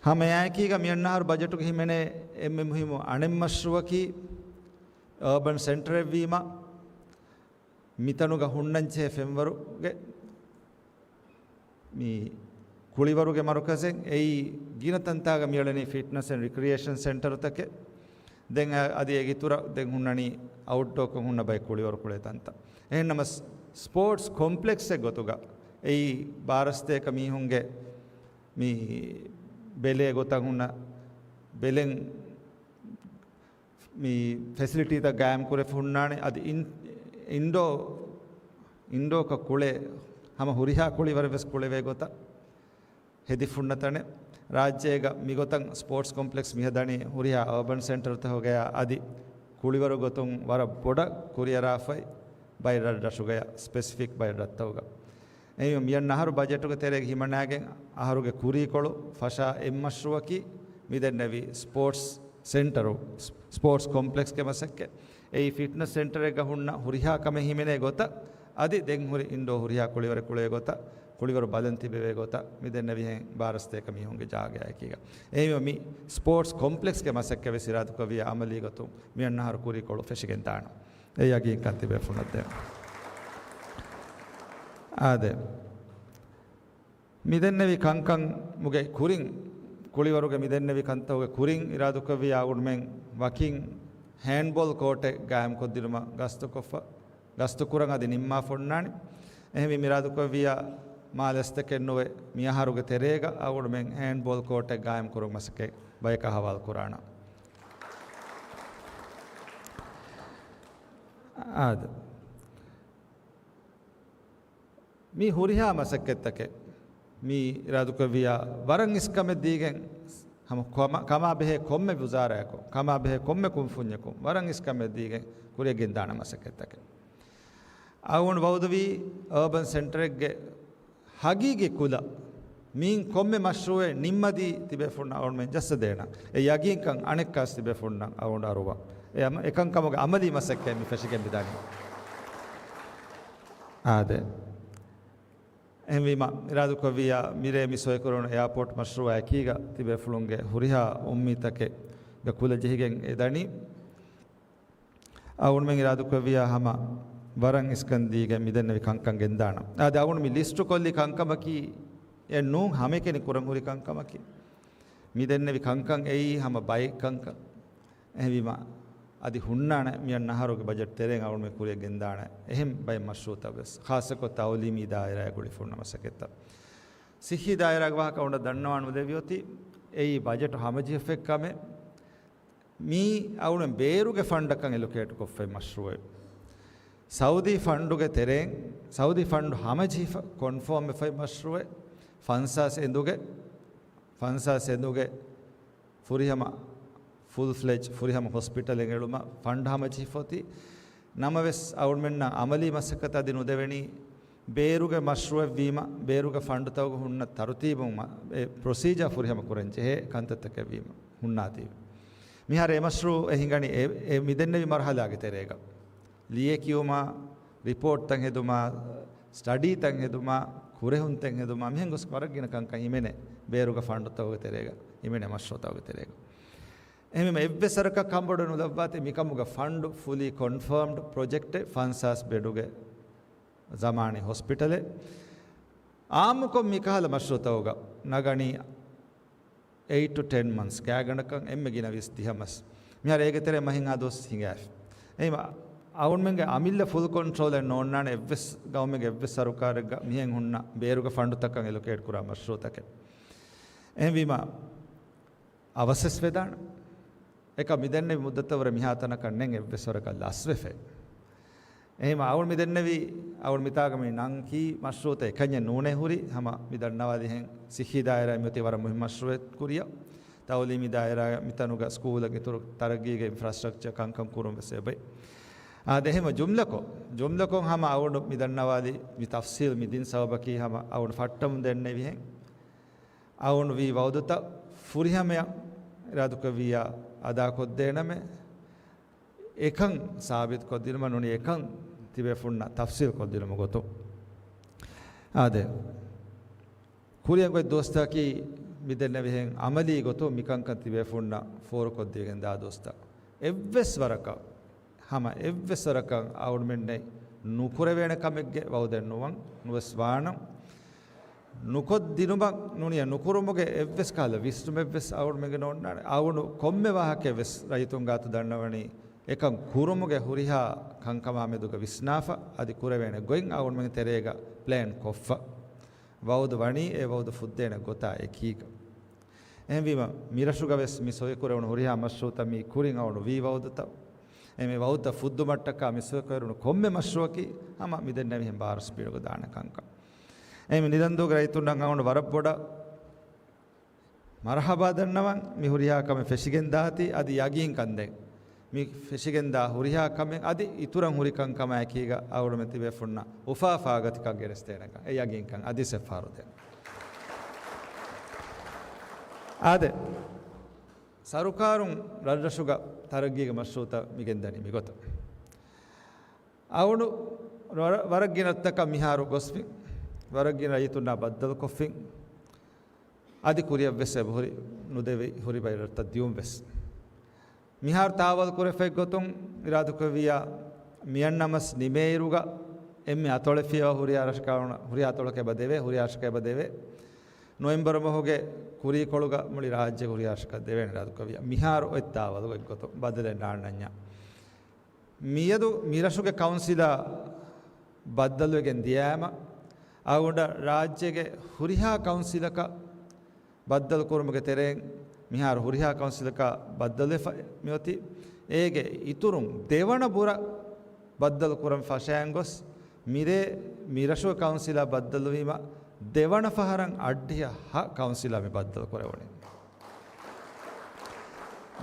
ހަމައެއާއެކީގަ މިއަންނަ އަހަރު ބަޖެޓުގަ ހިމެނޭ އެންމެ މުހިއްމު އަނެއް މަޝްރޫއަކީ އަރބަން ސެންޓަރެއްވީމަ، މިތަނުގަ ހުންނަންޖެހޭ ފެންވަރުގެ މި ކުޅިވަރުގެ މަރުކަޒެއް އެއީ ގިނަ ތަންތާގަ މިއެޅެނީ ފިޓްނަސް އެންޑް ރިކްރިއޭޝަން ސެންޓަރުތަކެއް. ދެން އަ-، އަދި އޭގެ އިތުރަށް ދެން ހުންނަނީ އައުޓްޑޯކޮށް ހުންނަ ބައެއް ކުޅިވަރު ކުޅޭ ތަންތައް. އެހެންނަމަ ސް-، ސްޕޯޓްސް ކޮމްޕްލެކްސްއެއް ގޮތުގަ އެއީ ބާރަ ސަތޭކަ މީހުންގެ މި ބެލޭ ގޮތަށް ހުންނަ ބެލެން މި ފެސިލިޓީތައް ގާއިމް ކުރެފަ ހުންނާނެ. އަދި އިން-، އިންޑޯ، އިންޑޯކަށް ކުޅޭ ހަމަ ހުރިހާ ކުޅިވަރެއް ވެސް ކުޅެވޭ ގޮތަށް ހެދިފަ ހުންނަ ތަނެއް. ރާއްޖޭގަ މިގޮތަށް ސްޕޯޓްސް ކޮމްޕްލެކްސް މިހަދަނީ ހުރިހާ އާބަން ސެންޓަރުތަކުގަޔާ އަދި ކުޅިވަރު ގޮތުން ވަރަށް ބޮޑަށް ކުރިއަރާފައި ބައެއް ރަށް ރަށުގަޔާ، ސްޕެސިފިކް ބައެއް ރަށްތަކުގަ. އެހެންވީމަ މިއަންނަ އަހަރު ބަޖެޓުގެ ތެރޭގަ ހިމަނާގެން އަހަރުގެ ކުރީކޮޅު ފަށާ އެއް މަޝްރޫއަކީ މިދެންނެވި ސްޕޯޓްސް ސެންޓަރު، ސްޕޯޓްސް ކޮމްޕްލެކްސްގެ މަސައްކަތް. އެއީ ފިޓްނަސް ސެންޓަރެއްގަ ހުންނަ ހުރިހާ ކަމެއް ހިމެނޭ ގޮތަށް، އަދި ދެން ހުރި އިންޑޯ ހުރިހާ ކުޅިވަރެއް ކުޅޭ ގޮތަށް، ކުޅިވަރު ބަލަން ތިބެވޭ ގޮތަށް މިދެންނެވިހެން ބާރަ ސަތޭކަ މީހުންގެ ޖާގައާއެކީގަ. އެހެންވީމަ މި ސްޕޯޓްސް ކޮމްޕްލެކްސްގެ މަސައްކަތް ވެސް އިރާދަކުރެއްވިއްޔާ އަމަލީ ގޮތުން މިއަންނަ އަހަރު ކުރީކޮޅު ފެށިގެން ދާނަން. އެ ޔަގީންކަން ތިބޭފުޅުންނަށް ދޭން. އާދެ. މިދެންނެވި ކަންކަމުގެ ކުރިން، ކުޅިވަރުގެ މިދެންނެވި ކަންތަކުގެ ކުރިން އިރާދަކުރެއްވިއްޔާ އަޅުގަނޑުމެން ވަކިން ހޭންޑްބޯލް ކޯޓެއް ގާއިމްކޮށްދިނުމަށް ގަސްތުކޮށްފަ، ގަސްތުކުރަން އަދި ނިންމާފަ އޮންނާނެ. އެހެންވީމަ އިރާދަކުރެއްވިއްޔާ މާ ލަސްތަކެއް ނުވެ މިއަހަރުގެ ތެރޭގަ އަޅުގަނޑުމެން ހޭންޑްބޯލް ކޯޓެއް ގާއިމްކުރުމަށް މަސައްކަތް ބަޔަކަށް ހަވާލުކުރާނަން. އާދެ. މި ހުރިހާ މަސައްކަތްތަކެއް މި އިރާދަކުރެއްވިއްޔާ ވަރަށް އިސްކަމެއް ދީގެން ހަމަ ކަމާ، ކަމާބެހޭ ކޮންމެ ވުޒާރާއަކު، ކަމާބެހޭ ކޮންމެ ކުންފުންޏަކުން ވަރަށް އިސްކަމެއް ދީގެން ކުރިއަށް ގެންދާނެ މަސައްކަތްތަކެއް. އަޅުގަނޑު ވައުދުވީ އާބަން ސެންޓަރެއްގެ ހަގީގީ ކުލަ މިއިން ކޮންމެ މަޝްރޫއެއް ނިންމަދީ ތިބޭފުންނަށް އަޅުގަނޑުމެން ޖައްސަދޭނަން. އެ ޔަގީންކަން އަނެއްކާވެސް ތިބޭފުންނަށް އަޅުގަނޑު އަރުވަން. އެ އަމަ-، އެކަންކަމުގެ އަމަލީ މަސައްކަތް މި ފެށިގެން މިދާނީ. އާދެ. އެހެންވީމަ، އިރާދަކުރެއްވިއްޔާ މިރޭ މި ސޮއިކުރަން އެއާޕޯޓް މަޝްރޫއާ އެކީގަ ތިބޭފުޅުންގެ ހުރިހާ އުއްމީދުތަކެއްގެ ކުލަ ޖެހިގެން އެދަނީ. އަޅުގަނޑުމެން އިރާދަކުރެއްވިއްޔާ ހަމަ ވަރަށް އިސްކަން ދީގެން މިދެންނެވި ކަންކަން ގެންދާނަން. އާދެ، އަޅުގަނޑު މި ލިސްޓު ކޮށްލި ކަންކަމަކީ އެއް ނޫން ހަމައެކަނި ކުރަން ހުރި ކަންކަމަކީ. މިދެންނެވި ކަންކަން އެއީ ހަމަ ބައެއް ކަންކަން. އެހެންވީމަ، އަދި ހުންނާނެ މިއަންނަ އަހަރުގެ ބަޖެޓް ތެރެއިން އަޅުގަނޑުމެން ކުރިއަށް ގެންދާނެ އެހެން ބައެއް މަޝްރޫއުތައް ވެސް، ޚާއްޞަކޮށް ތައުލީމީ ދާއިރާއާ ގުޅިފަ ހުންނަ މަސައްކަތްތައް. ޞިއްޙީ ދާއިރާގެ ވާހަކަ އަޅުގަނޑަށް ދަންނަވާން ނުދެވިއޮތީ، އެއީ ބަޖެޓު ހަމަޖެހިފައި ކަމެއް. މީ އަޅުގަނޑު ބޭރުގެ ފަންޑަކަށް އެލޮކޭޓް ކޮށްފައި މަޝްރޫއެއް. ސައުދީ ފަންޑުގެ ތެރެއިން، ސައުދީ ފަންޑު ހަމަޖެހިފަ ކޮންފާމް ވެފައި މަޝްރޫއެއް. ފަންސާސް އެނދުގެ، ފަންސާސް އެނދުގެ ފުރިހަމަ ފުލް ފްލެޖް ފުރިހަމަ ހޮސްޕިޓަލެއް އެޅުމަށް ފަންޑް ހަމަޖެހިފަ އޮތީ. ނަމަވެސް އަޅުގަނޑުމެންނަށް އަމަލީ މަސައްކަތަށް އަދި ނުދެވެނީ، ބޭރުގެ މަޝްރޫއެއް ވީމަ، ބޭރުގެ ފަންޑުތަކުގެ ހުންނަ ތަރުތީބުން މަ-، އެ ޕްރޮސީޖާ ފުރިހަމަ ކުރަން ޖެހޭ ކަންތައްތަކެއް ވީމަ ހުންނާތީވެ. މިހާރު އެ މަޝްރޫއެއް ހިނގަނީ އެ، އެ މިދެންނެވި މަރުހަލާގެ ތެރޭގަ. ލިޔެކިޔުމާ، ރިޕޯޓްތައް ހެދުމާ، ސްޓަޑީތައް ހެދުމާ، ކުރެހުންތައް ހެދުމާ، މިހެން ގޮސް ވަރަށް ގިނަ ކަންކަން ހިމެނޭ، ބޭރުގެ ފަންޑުތަކުގެ ތެރޭގަ، ހިމެނޭ މަޝްރޫއުތަކުގެ ތެރޭގަ. އެހެންވީމަ އެއްވެސް ވަރަކަށް ކަންބޮޑުވެ ނުލައްވާތީ މިކަމުގެ ފަންޑު ފުލީ ކޮންފާމްޑް ޕްރޮޖެކްޓެއް ފަންސާސް ބެޑުގެ ޒަމާނީ ހޮސްޕިޓަލެއް. އާއްމުކޮށް މިކަހަލަ މަޝްރޫއުތަކުގަ ނަގަނީ އެއިޓް ޓު ޓެން މަންތްސް، ގާތްގަނޑަކަށް އެންމެ ގިނަ ވީސް ދިހަ މަސް. މިހާރު އޭގެ ތެރޭ މަހެއްހާ ދުވަސް ހިނގާފި. އެހެންވީމަ އަޅުގަނޑުމެންގެ އަމިއްލަ ފުލް ކޮންޓްރޯލެއް ނޯންނާނެ އެއްވެސް ގައުމެއްގެ އެއްވެސް ސަރުކާރެއްގަ މިހެން ހުންނަ ބޭރުގެ ފަންޑުތަކަށް އެލޮކޭޓް ކުރާ މަޝްރޫއުތަކެއް. އެހެންވީމަ އަވަސްވެސް ވެދާނެ. އެކަ މިދެންނެވި މުއްދަތަށްވުރެ މިހާތަނަކަށް ނެތް އެއްވެސް ވަރަކަށް ލަސްވެފައި. އެހެންވީމަ އަޅުގަނޑު މިދެންނެވީ، އަޅުގަނޑު މިތާގަ މި ނަން ކީ މަޝްރޫއުތައް އެކަންޏެއް ނޫނޭ ހުރީ، ހަމަ މި ދަންނަވާލިހެން ސިއްހީ ދާއިރާ މިއޮތީ ވަރަށް މުހިންމު މަޝްރޫއެއް ކުރިއަށް. ތައުލީމީ ދާއިރާ މިތަނުގަ ސްކޫލަށް އިތުރު ތަރައްގީގެ އިންފްރާސްޓްރަކްޗަރ ކަންކަން ކުރުން ވެސް އެބައި. އާދެ، އެހެންވީމަ ޖުމްލަކޮށް، ޖުމްލަކޮށް ހަމަ އަޅުގަނޑު މި ދަންނަވާލި މި ތަފްސީލް މި ދިން ސަބަބަކީ ހަމަ އަޅުގަނޑު ފައްޓަމުން ދެންނެވިހެން. އަޅުގަނޑު ވީ ވައުދުތައް ފުރިހަމަޔަށް އިރާދަކުރެއްވިއްޔާ އަދާކޮށްދޭނަމޭ. އެކަން ސާބިތުކޮށްދިނުމަށް ނޫނީ އެކަން ތިބޭފުންނަށް ތަފްސީލްކޮށްދިނުމުގެ ގޮތުން. އާދެ، ކުރިއަށް އޮތް ދުވަސްތަކަކީ މިދެންނެވިހެން އަމަލީ ގޮތުން މިކަންކަން ތިބޭފުންނަށް ފޯރުކޮށްދީގެން ދާ ދުވަސްތައް. އެއްވެސް ވަރަކަށް، ހަމަ އެއްވެސް ވަރަކަށް އަޅުގަނޑުމެންނަށް ނުކުރެވޭނެ ކަމެއްގެ ވައުދެއް ނުވަން، ނުވެސް ވާނަން. ނުކޮށްދިނުމަށް ނޫނީ ނުކުރުމުގެ އެއްވެސް ކަހަލަ ވިސްނުމެއްވެސް އަޅުގަނޑުމެންގެ ނޯންނާނެ. އަޅުގަނޑު ކޮންމެ ވާހަކައެއްވެސް ރައްޔިތުން ގާތު ދަންނަވަނީ އެކަން ކުރުމުގެ ހުރިހާ ކަންކަމާ މެދުގަ ވިސްނާފަ، އަދި ކުރެވޭނެ ގޮތް އަޅުގަނޑުމެން ތެރޭގަ ޕްލޭން ކޮށްފަ. ވައުދު ވަނީ އެ ވައުދު ފުއްދޭނެ ގޮތާ އެކީގަ. އެހެންވީމަ، މިރަށުގަވެސް މި ސޮއިކުރެވުނު ހުރިހާ މަޝްރޫޢުތައް މީ ކުރިން އައުނު ވީ ވައުދުތައް. އެ މި ވައުދުތައް ފުއްދުމަށްޓަކާ މި ސޮއިކުރެވުނު ކޮންމެ މަޝްރޫޢަކީ ހަމަ މިދެންނެވިހެން ބާރު ސްޕީޑުގަ ދާނެ ކަންކަން. އެ މި ނިދަންދޫގެ ރައްޔިތުންނަށް އައުނު ވަރަށް ބޮޑަށް މަރުޙަބާ ދަންނަވަން. މި ހުރިހާ ކަމެއް ފެށިގެން ދާތީ އަދި ޔަގީންކަން ދެން. މި ފެށިގެންދާ ހުރިހާ ކަމެއް އަދި އިތުރަށް ހުރިކަން ކަމާއެކީގަ އަޅުގަނޑުމެން ތިބޭފުންނަށް އުފާ ފާގަތިކަން ގެނެސްދޭނެކަން އެ ޔަގީންކަން އަދިވެސް އެއްފަހަރު ދޭން. އާދެ، ސަރުކާރުން ރަށްރަށުގަ ތަރައްގީގެ މަޝްރޫޢުތައް މިގެންދަނީ މިގޮތަށް. އަޅުގަނޑު ވަރަށް، ވަރަށް ގިނަ ރަށްތަކަށް މިހާރު ގޮސްފިން، ވަރަށް ގިނަ ރައްޔިތުންނާ ބައްދަލުކޮށްފިން، އަދި ކުރިއަށްވެސް އެބަހުރި ނުދެވި ހުރި ބައެއް ރަށްތައް ދިޔުންވެސް. މިހާރު ތާވަލު ކުރެފައި ގޮތުން އިރާދަކުރެއްވިއްޔާ، މިއަންނަ މަސް ނިމޭއިރުގަ އެންމެ އަތޮޅެއް ފިޔަވާ ހުރިހާ ރަށަކަށް، ހުރިހާ އަތޮޅަކަށް އެބަ ދެވޭ، ހުރިހާ ރަށަކަށް އެބަ ދެވޭ. ނޮވެމްބަރު މަހުގެ ކުރީކޮޅުގަ މުޅި ރާއްޖޭގެ ހުރިހާ ރަށަކަށް ދެވޭނެ އިރާދަކުރެއްވިއްޔާ. މިހާރު އޮތް ތާވަލުގަ އެއްގޮތަށް ބަދަލެއް ނާންނަންޏާ. މިއަދު މިރަށުގެ ކައުންސިލާ ބައްދަލުވެގެން ދިޔައިމަ، އަޅުގަނޑަށް ރާއްޖޭގެ ހުރިހާ ކައުންސިލަކަށް ބައްދަލުކުރުމުގެ ތެރެއިން މިހާރު ހުރިހާ ކައުންސިލަކަށް ބައްދަލުވެފަ މިއޮތީ. އޭގެ އިތުރުން ދެވަނަ ބުރަށް ބައްދަލުކުރަން ފަށައިން ގޮސް، މިރޭ މިރަށުގެ ކައުންސިލާ ބައްދަލުވީމަ، ދެވަނަ ފަހަރަށް އަށްޑިހަ ހަ ކައުންސިލާ މި ބައްދަލުކުރެވުނީ.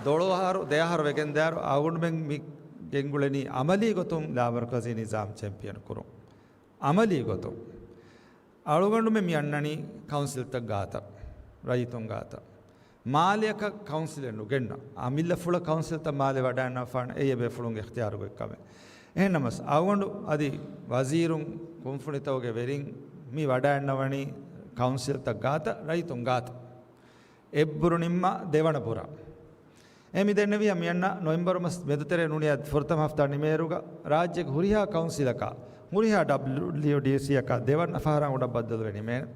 ދޮޅު އަހަރު، ދެ އަހަރު ވެގެންދާއިރު އަޅުގަނޑުމެން މި ގެންގުޅެނީ އަމަލީ ގޮތުން ލާމަރުކަޒީ ނިޒާމް ޗެމްޕިއަން ކުރުން. އަމަލީ ގޮތުން. އަޅުގަނޑުމެން މި އަންނަނީ ކައުންސިލްތައް ގާތަށް، ރައްޔިތުން ގާތަށް. މާލެއަކަށް ކައުންސިލެއް ނުގެންނަ، އަމިއްލަފުޅަށް ކައުންސިލްތައް މާލެ ވަޑައިގަންނަވާނެ، އެއީ އެބޭފުޅުންގެ އިޚްތިޔާރުގަ އޮތް ކަމެއް. އެހެންނަމަސް، އަޅުގަނޑު އަދި ވަޒީރުން، ކުންފުނިތަކުގެ ވެރިން މި ވަޑައިގަންނަވަނީ ކައުންސިލްތައް ގާތަށް، ރައްޔިތުން ގާތަށް. އެއްބުރު ނިންމާ ދެވަނަ ބުރަށް. އެ މި ދެންނެވިއްޔާ މިއަންނަ ނޮވެމްބަރު މަސް މެދުތެރޭ ނޫނީ ފުރަތަމަ ހަފްތާ ނިމޭއިރުގަ ރާއްޖޭގެ ހުރިހާ ކައުންސިލަކާ، ހުރިހާ ޑަބްލިއުޑީސީއަކާ ދެވަނަ ފަހަރަށް އަޅުގަނޑަށް ބައްދަލުވެ ނިމޭނެ.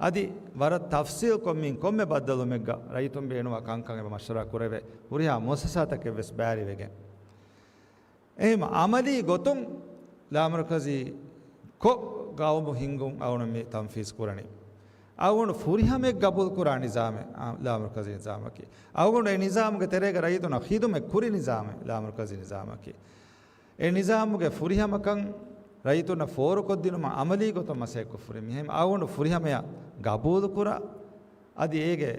އަދި ވަރަށް ތަފްސީލްކޮށް މިއިން ކޮންމެ ބައްދަލުވުމެއްގަ ރައްޔިތުން ބޭނުންވާ ކަންކަން އެބަ މަޝްވަރާ ކުރެވޭ، ހުރިހާ މުއައްސަސާތަކެއްވެސް ބައިވެރިވެގެން. އެހެން އަމަލީ ގޮތުން ލާމަރުކަޒީ ކޮށް ގައުމު ހިންގުން އަޅުގަނޑު މި ތަންފީޒު ކުރަނީ. އަޅުގަނޑު ފުރިހަމައެއް ގަބޫލު ކުރާ ނިޒާމެއް، އާ، ލާމަރުކަޒީ ނިޒާމަކީ. އަޅުގަނޑު އެ ނިޒާމުގެ ތެރޭގަ ރައްޔިތުންނަށް ޚިދުމަތް ކުރި ނިޒާމެއް ލާމަރުކަޒީ ނިޒާމަކީ. އެ ނިޒާމުގެ ފުރިހަމަކަން ރައްޔިތުންނަށް ފޯރުކޮށްދިނުމަށް އަމަލީ ގޮތުން މަސައްކަތް ކޮށްފަ ހުރި މިހެން އަޅުގަނޑު ފުރިހަމަޔަށް ގަބޫލު ކުރާ، އަދި އޭގެ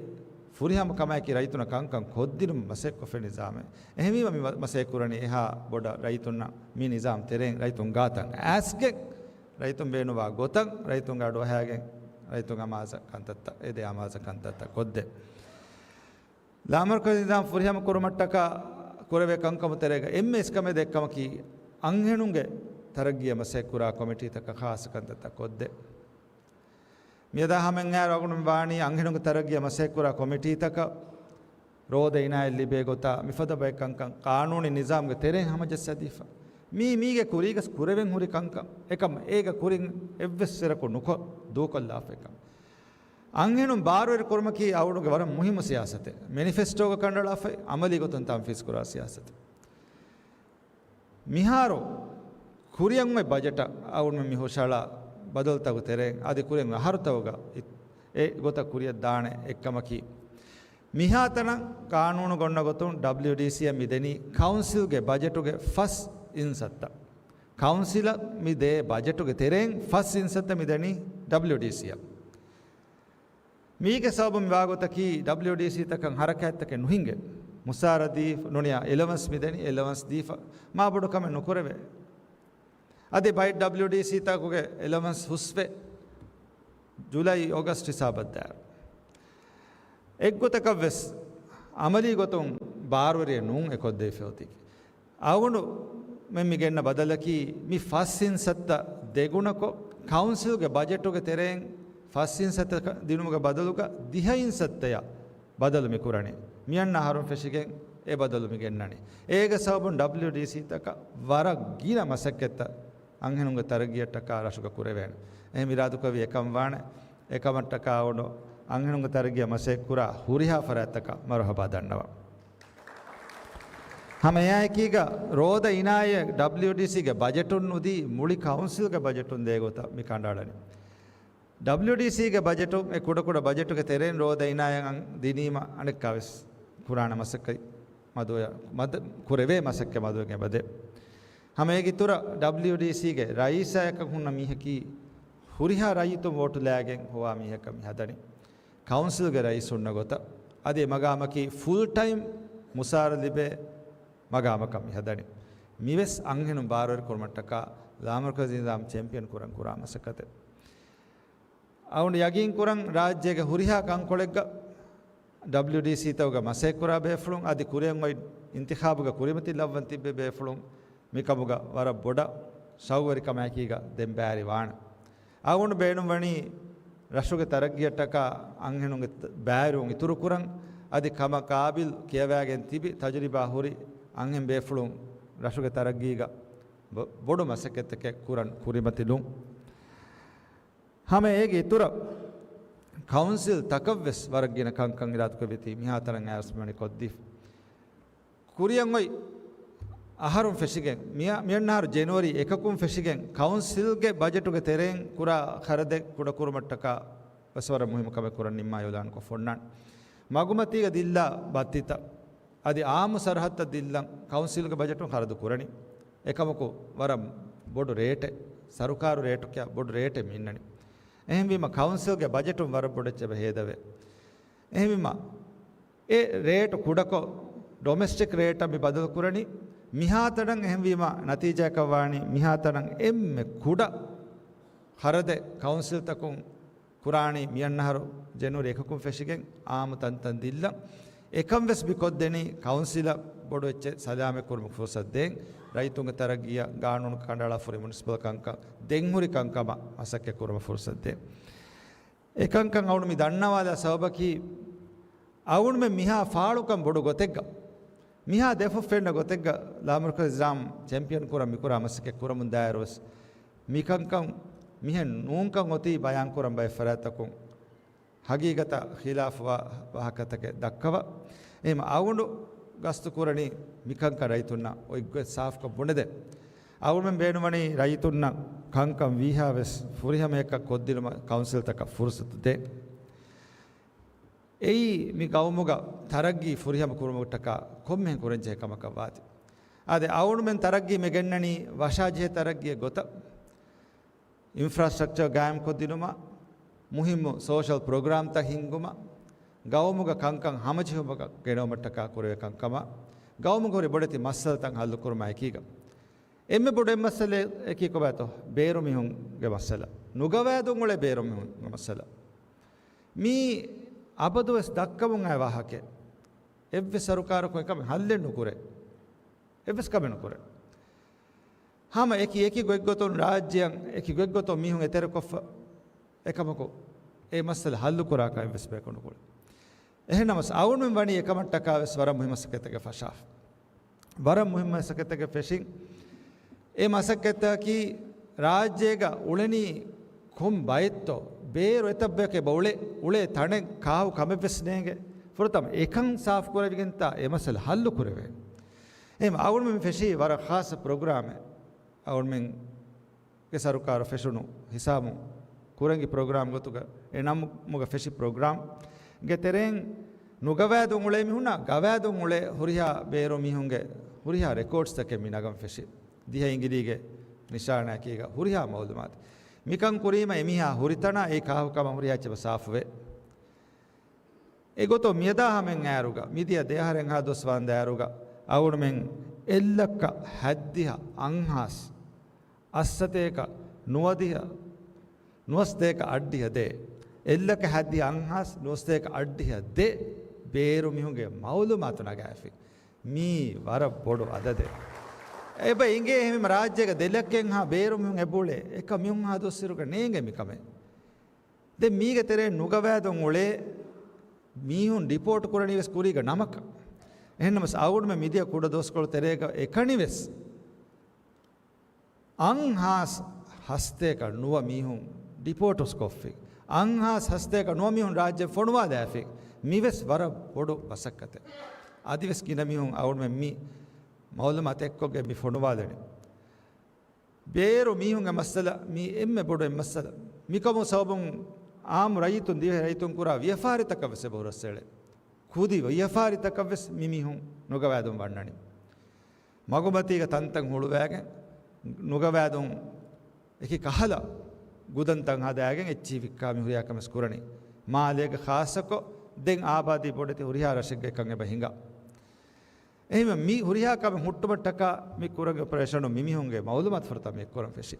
ފުރިހަމަ ކަމާއެކީ ރައްޔިތުންނަށް ކަންކަން ކޮށްދިނުމަށް މަސައްކަތް ކޮށްފަ ނިޒާމެއް. އެހެންވީމަ މި މަ-، މަސައްކަތް ކުރަނީ އެހާ ބޮޑަށް ރައްޔިތުންނަށް މި ނިޒާމް ތެރެއިން ރައްޔިތުން ގާތަށް އައިސްގެން، ރައްޔިތުން ބޭނުންވާ ގޮތަށް ރައްޔިތުންގެ އަޑުއަހައިގެން ރައްޔިތުންގެ އަމާޒަށް ކަންތައްތައް، އެދޭ އަމާޒަށް ކަންތައްތައް ކޮށްދޭ. ލާމަރުކަޒީ ނިޒާމް ފުރިހަމަ ކުރުމަށްޓަކާ ކުރެވޭ ކަންކަމު ތެރޭގަ އެންމެ އިސްކަމެއް ދެއްކަމަކީ، އަންހެނުންގެ ތަރައްގީއަށް މަސައްކަތް ކުރާ ކޮމިޓީތަކަށް ޚާއްޞަ ކަންތައްތައް ކޮށްދޭ. މިއަދާ ހަމައަށް އައިރު އަޅުގަނޑު މި ވާނީ އަންހެނުންގެ ތަރައްގީއަށް މަސައްކަތް ކުރާ ކޮމިޓީތަކަށް ރޯދަ އިނާޔަތް ލިބޭ ގޮތާ މިފަދަ ބައެއް ކަންކަން ޤާނޫނީ ނިޒާމްގެ ތެރެއިން ހަމަޖައްސަދީފަ. މީ މީގެ ކުރީގަސް ކުރެވެން ހުރި ކަންކަން. އެކަމް އޭގެ ކުރިން އެއްވެސް ސެރަކު ނުކޮށް ދޫކޮށްލާފަ އެކަމް. އަންހެނުން ބާރުވެރި ކުރުމަކީ އަޅުގަނޑުގެ ވަރަށް މުހިއްމު ސިޔާސަތެއް. މެނިފެސްޓޯގަ ކަނޑައަޅާފައި އަމަލީ ގޮތުން ތަންފީޒު ކުރާ ސިޔާސަތެއް. މިހާރު ކުރިއަށް އޮތް ބަޖެޓަށް އަޅުގަނޑުމެން މި ހުށަހަޅާ ބަދަލުތަކުގެ ތެރެއިން އަދި ކުރިއަށް އޮތް އަހަރުތަކުގަ އެ ގޮތަށް ކުރިއަށް ދާނެ އެއްކަމަކީ، މިހާތަނަށް ޤާނޫނުގަ އޮންނަ ގޮތުން ޑަބްލިއުޑީސީއަށް މި ދެނީ ކައުންސިލްގެ ބަޖެޓުގެ ފަސް އިންސައްތަ. ކައުންސިލަށް މި ދޭ ބަޖެޓުގެ ތެރެއިން ފަސް އިންސައްތަ މި ދެނީ ޑަބްލިއުޑީސީއަށް. މީގެ ސަބަބުން މި ވާގޮތަކީ، ޑަބްލިއުޑީސީތަކަށް ހަރަކާތްތަކެއް ނުހިނގޭ. މުސާރަ ދީފަ ނޫނީ، އެލަވަންސް މި ދެނީ، އެލަވަންސް ދީފަ މާބޮޑު ކަމެއް ނުކުރެވޭ. އަދި ބައެއް ޑަބްލިއުޑީސީތަކުގެ އެލަވަންސް ހުސްވޭ، ޖުލައި އޮގަސްޓް ހިސާބަށް ދާއިރު. އެއްގޮތަކަށްވެސް އަމަލީ ގޮތުން ބާރުވެރިއެއް ނޫން އެ ކޮށްދެވިފައި އޮތީ. އަޅުގަނޑުމެން މި ގެންނަ ބަދަލަކީ، މި ފަސް އިންސައްތަ ދެގުނަކޮށް، ކައުންސިލްގެ ބަޖެޓުގެ ތެރެއިން ފަސް އިންސައްތަ ދިނުމުގެ ބަދަލުގަ ދިހަ އިންސައްތަޔަށް ބަދަލު މި ކުރަނީ. މިއަންނަ އަހަރުން ފެށިގެން އެ ބަދަލު މި ގެންނަނީ. އޭގެ ސަބަބުން ޑަބްލިއުޑީސީތަކަށް ވަރަށް ގިނަ މަސައްކަތްތައް އަންހެނުންގެ ތަރައްގީއަށްޓަކާ ރަށުގަ ކުރެވޭނެ. އެހެން އިރާދަކުރެއްވި އެކަން ވާނެ. އެކަމަށްޓަކާ އަޅުގަނޑު އަންހެނުންގެ ތަރައްގީއަށް މަސައްކަތް ކުރާ ހުރިހާ ފަރާތްތަކަށް މަރުޙަބާ ދަންނަވަން. ހަމަ އެއާއެކީގަ ރޯދަ އިނާޔަތް ޑަބްލިއުޑީސީގެ ބަޖެޓުން ނުދީ، މުޅި ކައުންސިލްގެ ބަޖެޓުން ދޭ ގޮތަށް މި ކަނޑައަޅަނީ. ޑަބްލިޔުޑީސީގެ ބަޖެޓު، އެ ކުޑަކުޑަ ބަޖެޓުގެ ތެރެއިން ރޯދަ އިނާޔަތް ދިނީމަ އަނެއްކާވެސް ކުރާނެ މަސައްކަތް މަދުވެ، މަދ-، ކުރެވޭ މަސައްކަތް މަދުވެގެން އެބަދޭ. ހަމަ އޭގެ އިތުރަށް ޑަބްލިޔުޑީސީގެ ރައީސާއަކަށް ހުންނަ މީހަކީ ހުރިހާ ރައްޔިތުން ވޯޓު ލާގެން ހޮވާ މީހަކަށް މި ހަދަނީ. ކައުންސިލްގެ ރައީސް ހުންނަ ގޮތަށް އަދި މަގާމަކީ ފުލް ޓައިމް މުސާރަ ލިބޭ މަގާމަކަށް މި ހަދަނީ. މިވެސް އަންހެނުން ބާރުވެރި ކުރުމަށްޓަކާ ލާމަރުކަޒީ ނިޒާމް ޗެމްޕިއަން ކުރަން ކުރާ މަސައްކަތެއް. އަޅުގަނޑު ޔަގީން ކުރަން ރާއްޖޭގެ ހުރިހާ ކަންކޮޅެއްގަ ޑަބްލިޔުޑީސީތަކުގަ މަސައްކަތް ކުރާ ބޭފުޅުން އަދި ކުރިއަށް އޮތް އިންތިޚާބުގަ ކުރިމަތިލައްވަން ތިއްބެވި ބޭފުޅުން މިކަމުގަ ވަރަށް ބޮޑަށް ޝައުގުވެރިކަމާއެކީގަ ދެން ބައިވެރިވާނެ. އަޅުގަނޑު ބޭނުންވަނީ ރަށުގެ ތަރައްގީއަށްޓަކާ އަންހެނުންގެ ތަ-، ބައިވެރިވުން އިތުރުކުރަން އަދި ކަމަށް ޤާބިލް ކިޔަވައިގެން ތިބި ތަޖުރިބާ ހުރި އަންހެން ބޭފުޅުން ރަށުގެ ތަރައްގީގަ ބޮ-، ބޮޑު މަސައްކަތްތަކެއް ކުރަން ކުރިމަތިލުން. ހަމަ އޭގެ އިތުރަށް ކައުންސިލް ތަކަށްވެސް ވަރަށް ގިނަ ކަންކަން އިރާދަކުރެއްވިތީ މިހާތަނަށް އައިސް މިވަނީ ކޮށްދީފަ. ކުރިއަށް އޮތް އަހަރުން ފެށިގެން މިއަ-، މިއަންނަ އަހަރު ޖެނުއަރީ އެކަކުން ފެށިގެން ކައުންސިލްގެ ބަޖެޓުގެ ތެރެއިން ކުރާ ޚަރަދެއް ކުޑަކުރުމަށްޓަކާ ވެސް ވަރަށް މުހިއްމު ކަމެއް ކުރަން ނިންމާ އިއުލާންކޮށް ފޮންނާނެ. މަގުމަތީގަ ދިއްލާ ބައްތިތައް އަދި އާއްމު ސަރަހައްދަށް ދިއްލަން ކައުންސިލްގެ ބަޖެޓުން ޚަރަދު ކުރަނީ. އެކަމަކު ވަރަށް ބޮޑު ރޭޓެއް، ސަރުކާރު ރޭޓު ކިޔާ ބޮޑު ރޭޓެއް މި އިންނަނީ. އެހެންވީމަ ކައުންސިލްގެ ބަޖެޓުން ވަރަށް ބޮޑެއްޗެއް އެބަ ހޭދަވޭ. އެހެންވީމަ އެ ރޭޓު ކުޑަކޮށް ޑޮމެސްޓިކް ރޭޓަށް މި ބަދަލު ކުރަނީ. މިހާތަނަށް އެހެންވީމަ ނަތީޖާއަކަށް ވާނީ މިހާތަނަށް އެންމެ ކުޑަ ޚަރަދެއް ކައުންސިލްތަކުން ކުރާނީ މިއަންނަ އަހަރު ޖެނުއަރީ އެކަކުން ފެށިގެން އާއްމު ތަންތަން ދިއްލަން. އެކަން ވެސް މި ކޮށްދެނީ ކައުންސިލަށް ބޮޑު އެއްޗެއް ސަލާމަތް ކުރުމަށް ފުރުސަތު ދޭން، ރައްޔިތުންގެ ތަރައްގީއަށް ގާނޫނު ކަނޑައަޅާފަ ހުރި މުނިސިޕަލް ކަންކަން ދެން ހުރި ކަންކަމަށް މަސައްކަތް ކުރުމަށް ފުރުސަތު ދޭން. އެކަންކަން އަޅުގަނޑު މި ދަންނަވާލާ ސަބަބަކީ، އަޅުގަނޑުމެން މިހާ ފާޅުކަން ބޮޑު ގޮތެއްގަ، މިހާ ދެފުށް ފެންނަ ގޮތެއްގަ ލާމަރުކަޒީ ނިޒާމް ޗެމްޕިއަން ކުރަން މިކުރާ މަސައްކަތް ކުރަމުން ދާއިރުވެސް، މިކަންކަން މިހެން ނޫންކަން އޮތީ ބަޔާންކުރަން ބައެއް ފަރާތްތަކުން ހަގީގަތަށް ޚިލާފުވާ ވާހަކަތަކެއް ދައްކަވާ. އެހެން އަޅުގަނޑު ގަސްތު ކުރަނީ މިކަންކަން ރައްޔިތުންނަށް އޮތްގޮތް ސާފުކޮށް ބުނެދޭން. އަޅުގަނޑުމެން ބޭނުންވަނީ ރައްޔިތުންނަށް ކަންކަން ވީހާވެސް ފުރިހަމައަކަށް ކޮށްދިނުމަށް ކައުންސިލްތަކަށް ފުރުސަތު ދޭން. އެއީ މި ގައުމުގަ ތަރައްގީ ފުރިހަމަ ކުރުމަށްޓަކާ ކޮންމެހެން ކުރަންޖެހޭ ކަމަކަށް ވާތީ. އާދެ، އަޅުގަނޑުމެން ތަރައްގީ މި ގެންނަނީ ވަށާޖެހޭ ތަރައްގީއެއް ގޮތަށް، އިންފްރާސްޓްރަކްޗަރ ގާއިމްކޮށްދިނުމަށް، މުހިއްމު ސޯޝަލް ޕްރޮގްރާމްތައް ހިންގުމަށް، ގައުމުގަ ކަންކަން ހަމަޖެހުމަކަށް ގެނައުމަށްޓަކާ ކުރެވޭ ކަންކަމަށް، ގައުމުގަ ހުރި ބޮޑެތި މައްސަލަތައް ހައްލުކުރުމާ އެކީގަ، އެންމެ ބޮޑު އެއް މައްސަލައަކީ ކޮބާތޯ؟ ބޭރު މީހުންގެ މައްސަލަ. ނުގަވާދުން އުޅޭ ބޭރު މީހުންގެ މައްސަލަ. މީ އަބަދުވެސް ދައްކަމުން އައި ވާހަކައެއް. އެއްވެސް ސަރުކާރަކުން އެކަމެއް ހައްލެއް ނުކުރޭ. އެއްވެސް ކަމެއް ނުކުރޭ. ހަމަ އެކި އެކި ގޮތްގޮތުން ރާއްޖެއަށް އެކި ގޮތްގޮތުން މީހުން އެތެރެކޮށްފަ އެކަމަކު، އެ މައްސަލަ ހައްލުކުރާކަށް އެއްވެސް ބަޔަކު ނުކުޅޭ. އެހެންނަމަސް އަޅުގަނޑުމެން ވަނީ އެކަމަށްޓަކާ ވެސް ވަރަށް މުހިއްމު މަސައްކަތެއްގަ ފަށާފަ. ވަރަށް މުހިއްމު މަސައްކަތެއްގަ ފެށިން. އެ މަސައްކަތަކީ ރާއްޖޭގަ އުޅެނީ ކޮން ބައެއްތޯ؟ ބޭރު އެތައް ބަޔަކު އެބަ އުޅޭ، އުޅޭ ތަނެއް ކާހު ކަމެއްވެސް ނޭނގެ. ފުރަތަމަ އެކަން ސާފު ކުރެވިގެންތާ އެ މައްސަލަ ހައްލު ކުރެވޭނެ. އެހެން އަޅުގަނޑުމެން ފެށީ ވަރަށް ޚާއްޞަ ޕްރޮގްރާމެއް. އަޅުގަނޑުމެންގެ ސަރުކާރު ފެށުނު ހިސާބުން ކުރަނގި ޕްރޮގްރާމް ގޮތުގަ އެ ނަމުގަ ފެށި ޕްރޮގްރާމްގެ ތެރެއިން ނުގަވާދުން އުޅޭ މީހުންނާ ގަވާދުން އުޅޭ ހުރިހާ ބޭރު މީހުންގެ ހުރިހާ ރެކޯޑްސްތަކެއް މި ނަގަން ފެށި. ދިހަ އިނގިލީގެ ނިޝާނާއެކީގަ ހުރިހާ މައުލޫމާތު. މިކަން ކުރީމަ އެމީހާ ހުރިތަނާ އެއީ ކާހު ކަމަށް ހުރިހާ އެއްޗެއް ސާފުވޭ. އެގޮތަށް މިއަދާ ހަމައަށް އައިރުގަ، މިދިޔަ ދެއަހަރެއްހާ ދުވަސް ވާންދާއިރުގަ، އަޅުގަނޑުމެން އެއްލައްކަ ހަތްދިހަ އަށްހާސް އަށްސަތޭކަ ނުވަދިހަ، ނުވަސަތޭކަ އަށްޑިހަ ދޭ، އެއްލައްކަ ހަތްދިހަ އަށްހާސް ނުވަސަތޭކަ އަށްޑިހަ ދޭ ބޭރު މީހުންގެ މައުލޫމާތު ނަގާފި. މީ ވަރަށް ބޮޑު އަދަދެއް. އެބަ އިނގޭ އެހެން ރާއްޖޭގަ ދެލައްކައެއްހާ ބޭރު މީހުން އެބައުޅޭ. އެކަ މިހުންހާ ދުވަސްއިރުގަ ނޭނގެ މިކަމެއް. ދެން މީގެ ތެރޭ ނުގަވާދުން އުޅޭ މީހުން ޑިޕޯޓް ކުރަނީ ވެސް ކުރީގަ ނަމަކަށް. އެހެންނަމަސް އަޅުގަނޑުމެން މިދިޔަ ކުޑަ ދުވަސްކޮޅު ތެރޭގަ އެކަނި ވެސް އަށްހާސް ހަސަތޭކަ ނުވަ މީހުން ޑިޕޯޓުސް ކޮށްފި. އަށްހާސް ހަސަތޭކަ ނުވަ މީހުން ރާއްޖެ ފޮނުވާލާފި. މިވެސް ވަރަށް ބޮޑު މަސައްކަތެއް. އަދިވެސް ގިނަ މީހުން އަޅުގަނޑުމެން މި މައުލޫމާތު އެއްކޮށްގެން މި ފޮނުވާލަނީ. ބޭރު މީހުންގެ މައްސަލަ މީ އެންމެ ބޮޑު އެއް މައްސަލަ. މިކަމު ސަބަބުން އާއްމު ރައްޔިތުން، ދިވެހި ރައްޔިތުން ކުރާ ވިޔަފާރިތަކަށް ވެސް އެބަ ހުރަސްއެޅޭ. ކުދި ވިޔަފާރިތަކަށް ވެސް މި މީހުން ނުގަވާދުން ވަންނަނީ. މަގުމަތީގަ ތަންތަން ހުޅުވައިގެން، ނުގަވާދުން އެކި ކަހަލަ ގުދަންތައް ހަދާގެން އެއްޗިހި ވިއްކާ މި ހުރިހާ ކަމެއް ކުރަނީ. މާލޭގަ ޚާއްޞަކޮށް ދެން އާބާދީ ބޮޑެތި ހުރިހާ ރަށެއްގަ އެކަން އެބަ ހިނގާ. އެހެންވެ މި ހުރިހާ ކަމެއް ހުއްޓުމަށްޓަކާ މި ކުރަން އޮޕަރޭޝަނުން މި މީހުންގެ މައުލޫމާތު ފުރަތަމަ އެއްކުރަން ފެށި.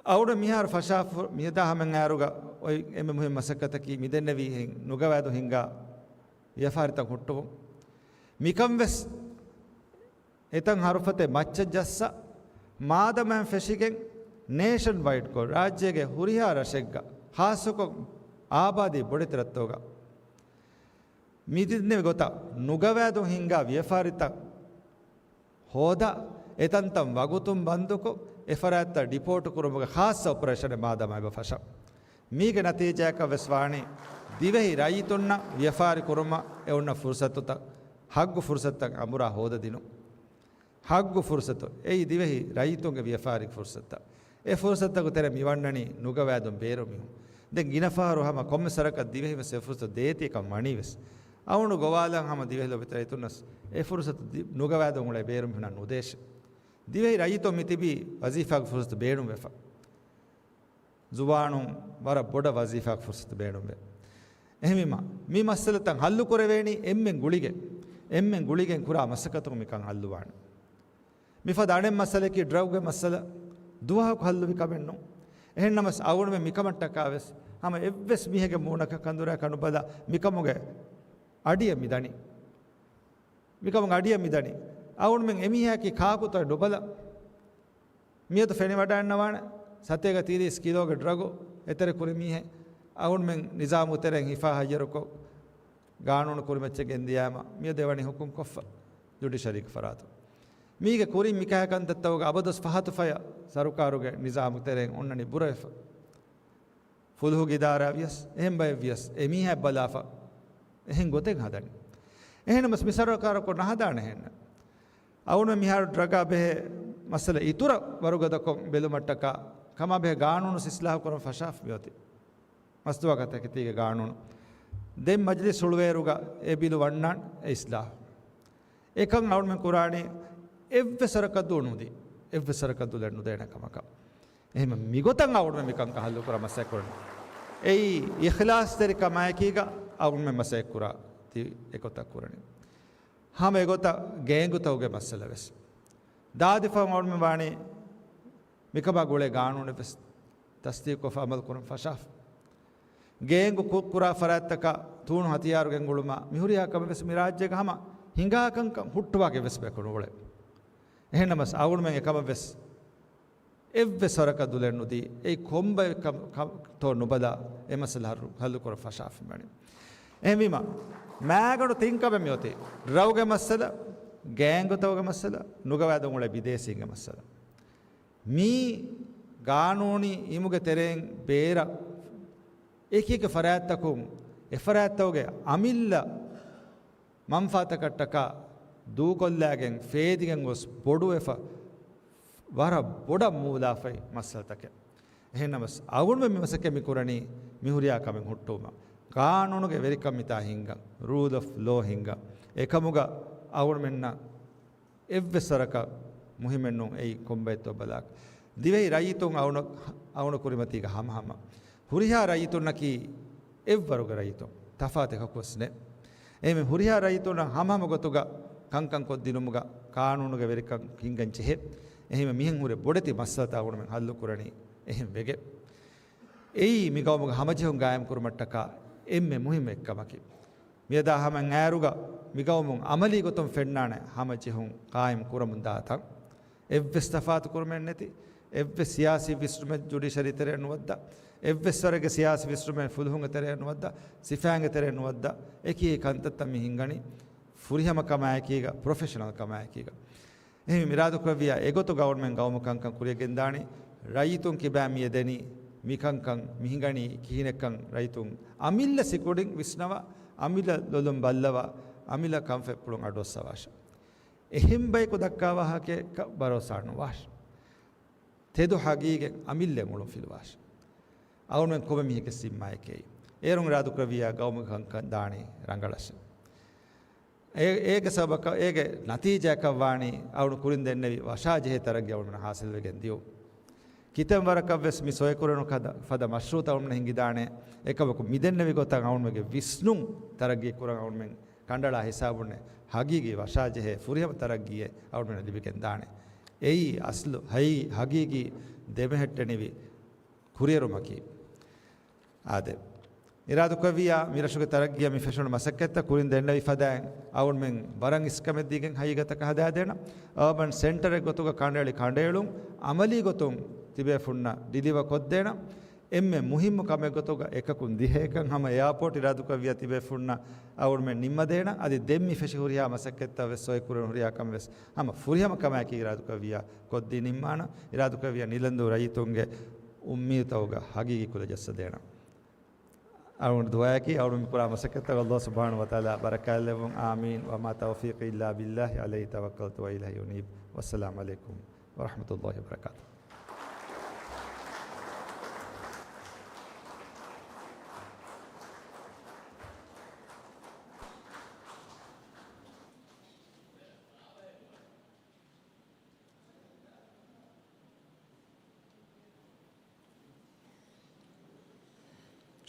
އަޅުގަނޑު މިހާރު ފަށާފު މިއަދާ ހަމައަށް އައިރުގަ އޮތް އެންމެ މުހިންމު މަސައްކަތަކީ މިދެންނެވީ ހެން ނުގަވާދު ހިންގާ ވިޔަފާރިތައް ހުއްޓުވުން. މިކަން ވެސް އެތަން ހަރުފަތެއް މައްޗަށް ޖައްސާ، މާދަމާއިން ފެށިގެން ނޭޝަން ވައިޑްކޮށް، ރާއްޖޭގެ ހުރިހާ ރަށެއްގަ، ޚާއްޞަކޮށް އާބާދީ ބޮޑެތި ރަށްތަކުގަ މިދެންނެވި ގޮތަށް ނުގަވާދުން ހިންގާ ވިޔަފާރިތައް ހޯދާ، އެތަންތަން ވަގުތުން ބަންދުކޮށް، އެފަރާތްތައް ޑިޕޯޓް ކުރުމުގެ ޚާއްޞަ އޮޕަރޭޝަނެއް މާދަމާ އެބަ ފަށާ. މީގެ ނަތީޖާއަކަށް ވެސް ވާނީ، ދިވެހި ރައްޔިތުންނަށް ވިޔަފާރި ކުރުމަށް އެ އޮންނަ ފުރުސަތުތައް، ހައްގު ފުރުސަތުތައް އަނބުރާ ހޯދަދިނުން. ހައްގު ފުރުސަތު، އެއީ ދިވެހި ރައްޔިތުންގެ ވިޔަފާރި ފުރުސަތުތައް. އެ ފުރުސަތުތަކުގެ ތެރެއަށް މި ވަންނަނީ ނުގަވާދުން ބޭރު މީހުން. ދެން ގިނަ ފަހަރު ހަމަ ކޮންމެސް ވަރަކަށް ދިވެހިން ވެސް އެ ފުރުސަތު ދޭތީ ކަން ވަނީ ވެސް. އަޅުގަނޑު ގޮވާލަން ހަމަ ދިވެހި ލޮބުވެތި ރައްޔިތުންނަށް އެ ފުރުސަތު ދި-، ނުގަވާދުން އުޅޭ ބޭރު މީހުންނަށް ނުދޭށޭ. ދިވެހި ރައްޔިތުން މި ތިބީ ވަޒީފާގެ ފުރުސަތު ބޭނުންވެފަ. ޒުވާނުން ވަރަށް ބޮޑަށް ވަޒީފާގެ ފުރުސަތު ބޭނުންވޭ. އެހެންވީމަ، މި މައްސަލަތައް ހައްލު ކުރެވޭނީ އެންމެން ގުޅިގެން، އެންމެން ގުޅިގެން ކުރާ މަސައްކަތަކުން މިކަން ހައްލުވާނެ. މިފަދަ އަނެއް މައްސަލައަކީ ޑްރަގުގެ މައްސަލަ. ދުވަހަކު ހައްލުވި ކަމެއް ނޫން. އެހެންނަމަސް އަޅުގަނޑުމެން މިކަމަށްޓަކާ ވެސް ހަމަ އެއްވެސް މީހެއްގެ މޫނަކަށް ކަނދުރާކަށް ނުބަލާ، މިކަމުގެ އަޑިއަށް މި ދަނީ. މިކަމުގެ އަޑިއަށް މި ދަނީ. އަޅުގަނޑުމެން އެމީހާއަކީ ކާކުތޯ ނުބަލާ. މިއަދު ފެނިވަޑައިގަންނަވާނެ ސަތޭކަ ތިރީސް ކިލޯގެ ޑްރަގު އެތެރެ ކުރި މީހެއް. އަޅުގަނޑުމެން ނިޒާމުގެ ތެރެއިން ހިފާ ހައްޔަރުކޮށް، ގާނޫނު ކުރިމައްޗަށް ގެންދިޔައިމަ، މިއަދު އެވަނީ ހުކުމް ކޮށްފަ ޖުޑިޝަރީގެ ފަރާތުން. މީގެ ކުރިން މިކަހަލަ ކަންތައްތަކުގަ އަބަދުވެސް ފަހަތު ފަޔަށް ސަރުކާރުގެ ނިޒާމުގެ ތެރެއިން އޮންނަނީ ބުރަވެފަ. ފުލުހުގެ އިދާރާ ވިޔަސް، އެހެން ބައެއް ވިޔަސް، އެމީހާ ބަލާފަ އެހެން ގޮތެއް ހަދަނީ. އެހެންނަމަސް މި ސަރުކާރަކު ނަހަދާނެ ހެންނަ. އަޅުގަނޑު މިހާރު ޑްރަގާ ބެހޭ މައްސަލަ އިތުރަށް ވަރުގަދަކޮށް ބެލުމަށްޓަކާ، ކަމާ ބެހޭ ގާނޫނު އިސްލާހު ކުރަން ފަށާފަ މިއޮތީ. މަސްދުވަހަކަށް ތަކެތީގެ ގާނޫނު. ދެން މަޖިލިސް ހުޅުވޭއިރުގަ އެ ބިލު ވަންނާނެ އެ އިސްލާހު. އެކަން އަޅުގަނޑުމެން ކުރާނީ އެއްވެސް ވަރަކަށް ދޫ ނުދީ، އެއްވެސް ވަރަކަށް ދުލެއް ނުދޭނެ ކަމަކަށް. އެހެން މިގޮތަށް އަޅުގަނޑުމެން މިކަންކަން ހައްލު ކުރާ މަސައްކަތް ކުރަނީ. އެއީ އިޚްލާޞްތެރިކަމާއެކީގަ އަޅުގަނޑުމެން މަސައްކަތް ކުރާ ތި އެގޮތަށް ކުރަނީ. ހަމަ އެގޮތަށް ގޭންގުތަކުގެ މައްސަލަ ވެސް. ދާދިފަހުން އަޅުގަނޑުމެން ވާނީ މިކަމާ ގުޅޭ ގާނޫނެއް ވެސް ތަސްދީޤުކޮށްފަ އަމަލު ކުރަން ފަށާފަ. ގޭންގު ކު-، ކުރާ ފަރާތްތަކަށް ތޫނު ހަތިޔާރު ގެންގުޅުމާ މިހުރިހާ ކަމެއް ވެސް މި ރާއްޖޭގަ ހަމަ ހިނގާ ކަންކަން ހުއްޓުވާގެން ވެސް ބަޔަކު ނުއުޅޭ. އެހެންނަމަސް އަޅުގަނޑުމެން އެކަމަށް ވެސް އެއްވެސް ވަރަކަށް ދުލެއް ނުދީ، އެއީ ކޮންބައެއް ކަމަކަށްތޯ ނުބަލާ އެ މައްސަލަ ހައްލު، ހައްލު ކުރަން ފަށާފަ ވަނީ. އެހެންވީމަ، މާގަނޑު ތިން ކަމެއް މިއޮތީ. ޑްރަގުގެ މައްސަލަ، ގޭންގުތަކުގެ މައްސަލަ، ނުގަވާދުން އުޅޭ ބިދޭސީންގެ މައްސަލަ. މި ގާނޫނީ އިމުގެ ތެރެއިން ބޭރަށް އެކި އެކި ފަރާތްތަކުން އެ ފަރާތްތަކުގެ އަމިއްލަ މަންފާތަކަށްޓަކާ ދޫކޮށްލާގެން ފޭދިގެން ގޮސް ބޮޑުވެފަ ވަރަށް ބޮޑަށް މޫލާފައި މައްސަލަތަކެއް. އެހެންނަމަސް އަޅުގަނޑުމެން މި މަސައްކަތް މި ކުރަނީ މިހުރިހާ ކަމެއް ހުއްޓުވުމަށް. ގާނޫނުގެ ވެރިކަން މިތާ ހިންގަން، ރޫލް އޮފް ލޯ ހިންގަން. އެކަމުގަ އަޅުގަނޑުމެންނަށް އެއްވެސް ވަރަކަށް މުހިއްމެއް ނޫން އެއީ ކޮންބައެއްތޯ ބަލާކަށް. ދިވެހި ރައްޔިތުން އަޅުގަނޑު، އަޅުގަނޑު ކުރިމަތީގަ ހަމަހަމަ. ހުރިހާ ރައްޔިތުންނަކީ އެއްވަރުގެ ރައްޔިތުން. ތަފާތު އެކަކުވެސް ނެތް. އެހެންވެ ހުރިހާ ރައްޔިތުންނަށް ހަމަހަމަ ގޮތުގަ ކަންކަން ކޮށްދިނުމުގަ ގާނޫނުގެ ވެރިކަން ހިންގަން ޖެހޭ. އެހެންވެ މިހެން ހުރެ ބޮޑެތި މައްސަލަތައް އަޅުގަނޑުމެން ހައްލު ކުރަނީ އެހެން ވެގެން. އެއީ މި ގައުމުގެ ހަމަޖެހުން ގާއިމް ކުރުމަށްޓަކާ އެންމެ މުހިއްމު އެއްކަމަކީ. މިއަދާ ހަމައަށް އައިރުގަ މި ގައުމުން އަމަލީ ގޮތުން ފެންނާނެ ހަމަޖެހުން ގާއިމް ކުރަމުންދާ ތަން. އެއްވެސް ތަފާތު ކުރުމެއް ނެތި، އެއްވެސް ސިޔާސީ ވިސްނުމެއް ޖުޑިޝަރީ ތެރެއަށް ނުވައްދާ، އެއްވެސް ވަރެއްގެ ސިޔާސީ ވިސްނުމެއް ފުލުހުންގެ ތެރެއަށް ނުވައްދާ، ސިފައިންގެ ތެރެއަށް ނުވައްދާ، އެކި އެކި ކަންތައްތައް މި ހިންގަނީ ފުރިހަމަ ކަމާއެކީގަ، ޕްރޮފެޝަނަލް ކަމާއެކީގަ. އެހެން މިރާދުކުރެއްވިޔާ އެގޮތުގަ އަޅުގަނޑުމެން ގައުމު ކަންކަން ކުރިއަށް ގެންދާނީ، ރައްޔިތުން ކިބާ މި އެދެނީ، މިކަންކަން މި ހިނގަނީ ކިހިނެއްކަން ރައްޔިތުން އަމިއްލަ ސިކުޑިން ވިސްނަވާ، އަމިއްލަ ލޮލުން ބައްލަވާ، އަމިއްލަ ކަންފަތްޕުޅުން އަޑުއައްސަވާށެ. އެހެން ބަޔަކު ދައްކާ ވާހަކައަކަށް ބަރޯސާ ނުވާށެ. ތެދު ހަގީގަތް އަމިއްލައަށް އުޅުން ފިލުވާށެ. އަޅުގަނޑުމެން ކޮންމެ މީހެއްގެ ޒިންމާއެކޭ. އޭރުން އިރާދުކުރެއްވިއްޔާ ގައުމުގެ ކަންކަން ދާނީ ރަނގަޅަށް. އޭ، އޭގެ ސަބަބަކަށް، އޭގެ ނަތީޖާއަކަށް ވާނީ އަޅުގަނޑު ކުރިން ދެންނެވި ވަށާޖެހޭ ތަރައްގީ އަޅުގަނޑުމެން ހާސިލްވެގެން ދިޔުން. ކިތަން ވަރަކަށް ވެސް މި ސޮއިކުރެވުނު ކަދަ-، ފަދަ މަޝްރޫއުތައް އަޅުގަނޑުމެން ހިންގިދާނެ. އެކަމަކު މިދެންނެވި ގޮތަށް އަޅުގަނޑުމެންގެ ވިސްނުން ތަރައްގީ ކުރަން އަޅުގަނޑުމެން ކަނޑައަޅާ ހިސާބުން ހަގީގީ ވަށާޖެހޭ ފުރިހަމަ ތަރައްގީއެއް އަޅުގަނޑުމެން ލިބިގެން ދާނެ. އެއީ އަސްލު ހައި-، ހަގީގީ ދެމެހެއްޓެނިވި ކުރިއެރުމަކީ. އާދެ، އިރާދުކުރެއްވިއްޔާ މި ރަށުގެ ތަރައްގީއަށް މި ފެށުނު މަސައްކަތްތައް ކުރިން ދެންނެވި ފަދައިން އަޅުގަނޑުމެން ވަރަށް އިސްކަމެއް ދީގެން ހަގީގަތަކަށް ހަދާދޭނަން. އަރބަން ސެންޓަރެއް ގޮތުގަ ކަނޑައެޅި ކަނޑައެޅުން އަމަލީ ގޮތުން ތިބޭފުންނަށް ޑިލިވަ ކޮށްދޭނަން. އެންމެ މުހިއްމު ކަމެއް ގޮތުގަ އެކަކުން ދިހައެކަން ހަމަ އެއާޕޯޓް އިރާދުކުރެއްވިއްޔާ ތިބޭފުންނަށް އަޅުގަނޑުމެން ނިންމަދޭނަން. އަދި ދެން މި ފެށި ހުރިހާ މަސައްކަތްތައް ވެސް ސޮއިކުރަން ހުރިހާ ކަމެއް ވެސް ހަމަ ފުރިހަމަ ކަމާއެކީ އިރާދުކުރެއްވިއްޔާ ކޮށްދީ ނިންމާނަން. އިރާދުކުރެއްވިއްޔާ ނިލަންދޫ ރައްޔިތުންގެ އުއްމީދުތަކުގަ ހަގީގީ ކުލަ ޖައްސަދޭނަން. އަޅުގަނޑު ދުޢާއަކީ އަޅުގަނޑު މި ކުރާ މަސައްކަތްތަކަށް ﷲ ސުބްޙާނަހޫ ވަތަޢާލާ ބަރަކާތްލެއްވުން. އާމީން. وما توفيقي إلا بالله عليه توكلت وإليه أنيب. والسلام عليكم ورحمة الله وبركاته.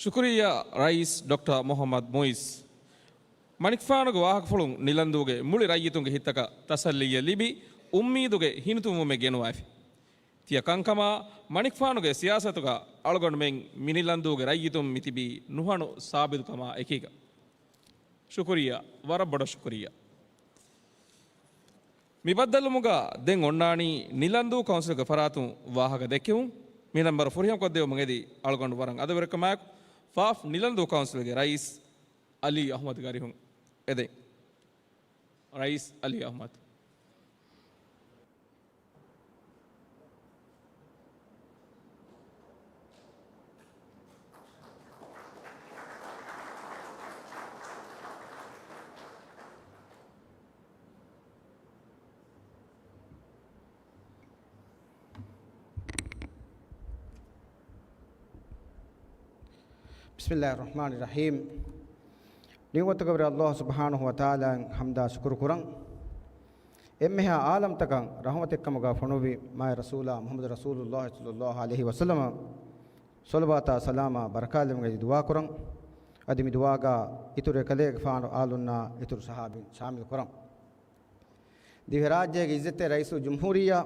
ޝުކުރިއްޔާ ރައީސް ޑޮކްޓަރ މުޙައްމަދު މުޢިއްޒު. މަނިކުފާނުގެ ވާހަކަފުޅުން ނިލަންދޫގެ މުޅި ރައްޔިތުންގެ ހިތްތަކަށް ތަސައްލީއެއް ލިބި، އުއްމީދުގެ ހިނިތުންވުމެއް ގެނުވައިފި. ތިޔަ ކަންކަމާ، މަނިކުފާނުގެ ސިޔާސަތުގަ އަޅުގަނޑުމެން މި ނިލަންދޫގެ ރައްޔިތުން މި ތިބީ ނުހަނު ސާބިތުކަމާ އެކީގަ. ޝުކުރިއްޔާ، ވަރަށް ބޮޑަށް ޝުކުރިއްޔާ. މި ބައްދަލުވުމުގަ ދެން އޮންނާނީ ނިލަންދޫ ކައުންސިލްގެ ފަރާތުން ވާހަކަ ދެއްކެވުން. މި ނަންބަރު ފުރިހަމަކޮށްދެވުމުން އެދި އަޅުގަނޑު ވަރަށް އަދަބުވެރިކަމާއެކު ފާފް ނިލަންދޫ ކައުންސިލްގެ ރައީސް އަލީ އަޙްމަދުގެ އަރިހުން އެދެން. ރައީސް އަލީ އަޙްމަދު. ބިސްމިއްލާހި ރަޙްމާނި ރަޙީމް. ނިޢުމަތުގެ ވެރި ﷲ ސުބްޙާނަހޫ ވަތަޢާލާއަށް ޙަމްދާ ޝުކުރު ކުރަން. އެންމެހާ ޢާލަމްތަކަށް ރަޙުމަތެއްކަމުގަ ފޮނުއްވި މާތް ރަސޫލާ މުޙައްމަދު ރަސޫލުﷲ ޞައްލަﷲ ޢަލައިހި ވަސައްލަމަށް ޞަލަވާތާ ސަލާމާ ބަރަކާތްލެވުމުގެ ދުޢާ ކުރަން. އަދި މި ދުޢާގަ އިތުރު އެކަލޭގެފާނު އާލުންނާ އިތުރު ޞަޙާބީން ޝާމިލް ކުރަން. ދިވެހިރާއްޖޭގެ އިއްޒަތްތެރި ރައީސުލްޖުމްހޫރިއްޔާ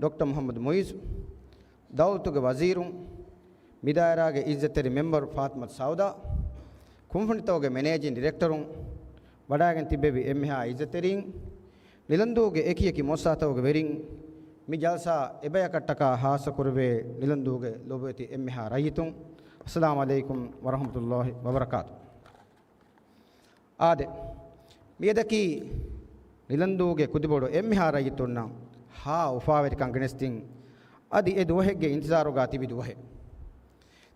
ޑޮކްޓަރ މުޙައްމަދު މުޢިއްޒު، ދައުލަތުގެ ވަޒީރުން، މި ދާއިރާގެ އިއްޒަތްތެރި މެމްބަރު ފާތިމަތު ސައުދާ، ކުންފުނިތަކުގެ މެނޭޖިން ޑިރެކްޓަރުން، ވަޑައިގެން ތިއްބެވި އެންމެހާ އިއްޒަތްތެރީން، ނިލަންދޫގެ އެކި އެކި މުއައްސަސާތަކުގެ ވެރިން، މި ޖަލްސާ އެބަޔަކަށްޓަކާ ހާއްސަކުރެވޭ ނިލަންދޫގެ ލޮބުވެތި އެންމެހާ ރައްޔިތުން، އައްސަލާމު ޢަލައިކުމް ވަރަޙްމަތުﷲ ވަބަރަކާތު. އާދެ، މިއަދަކީ ނިލަންދޫގެ ކުދިބޮޑު އެންމެހާ ރައްޔިތުންނަށް ހާ އުފާވެރިކަން ގެނެސްދިން، އަދި އެ ދުވަހެއްގެ އިންތިޒާރުގަ ތިބި ދުވަހެއް.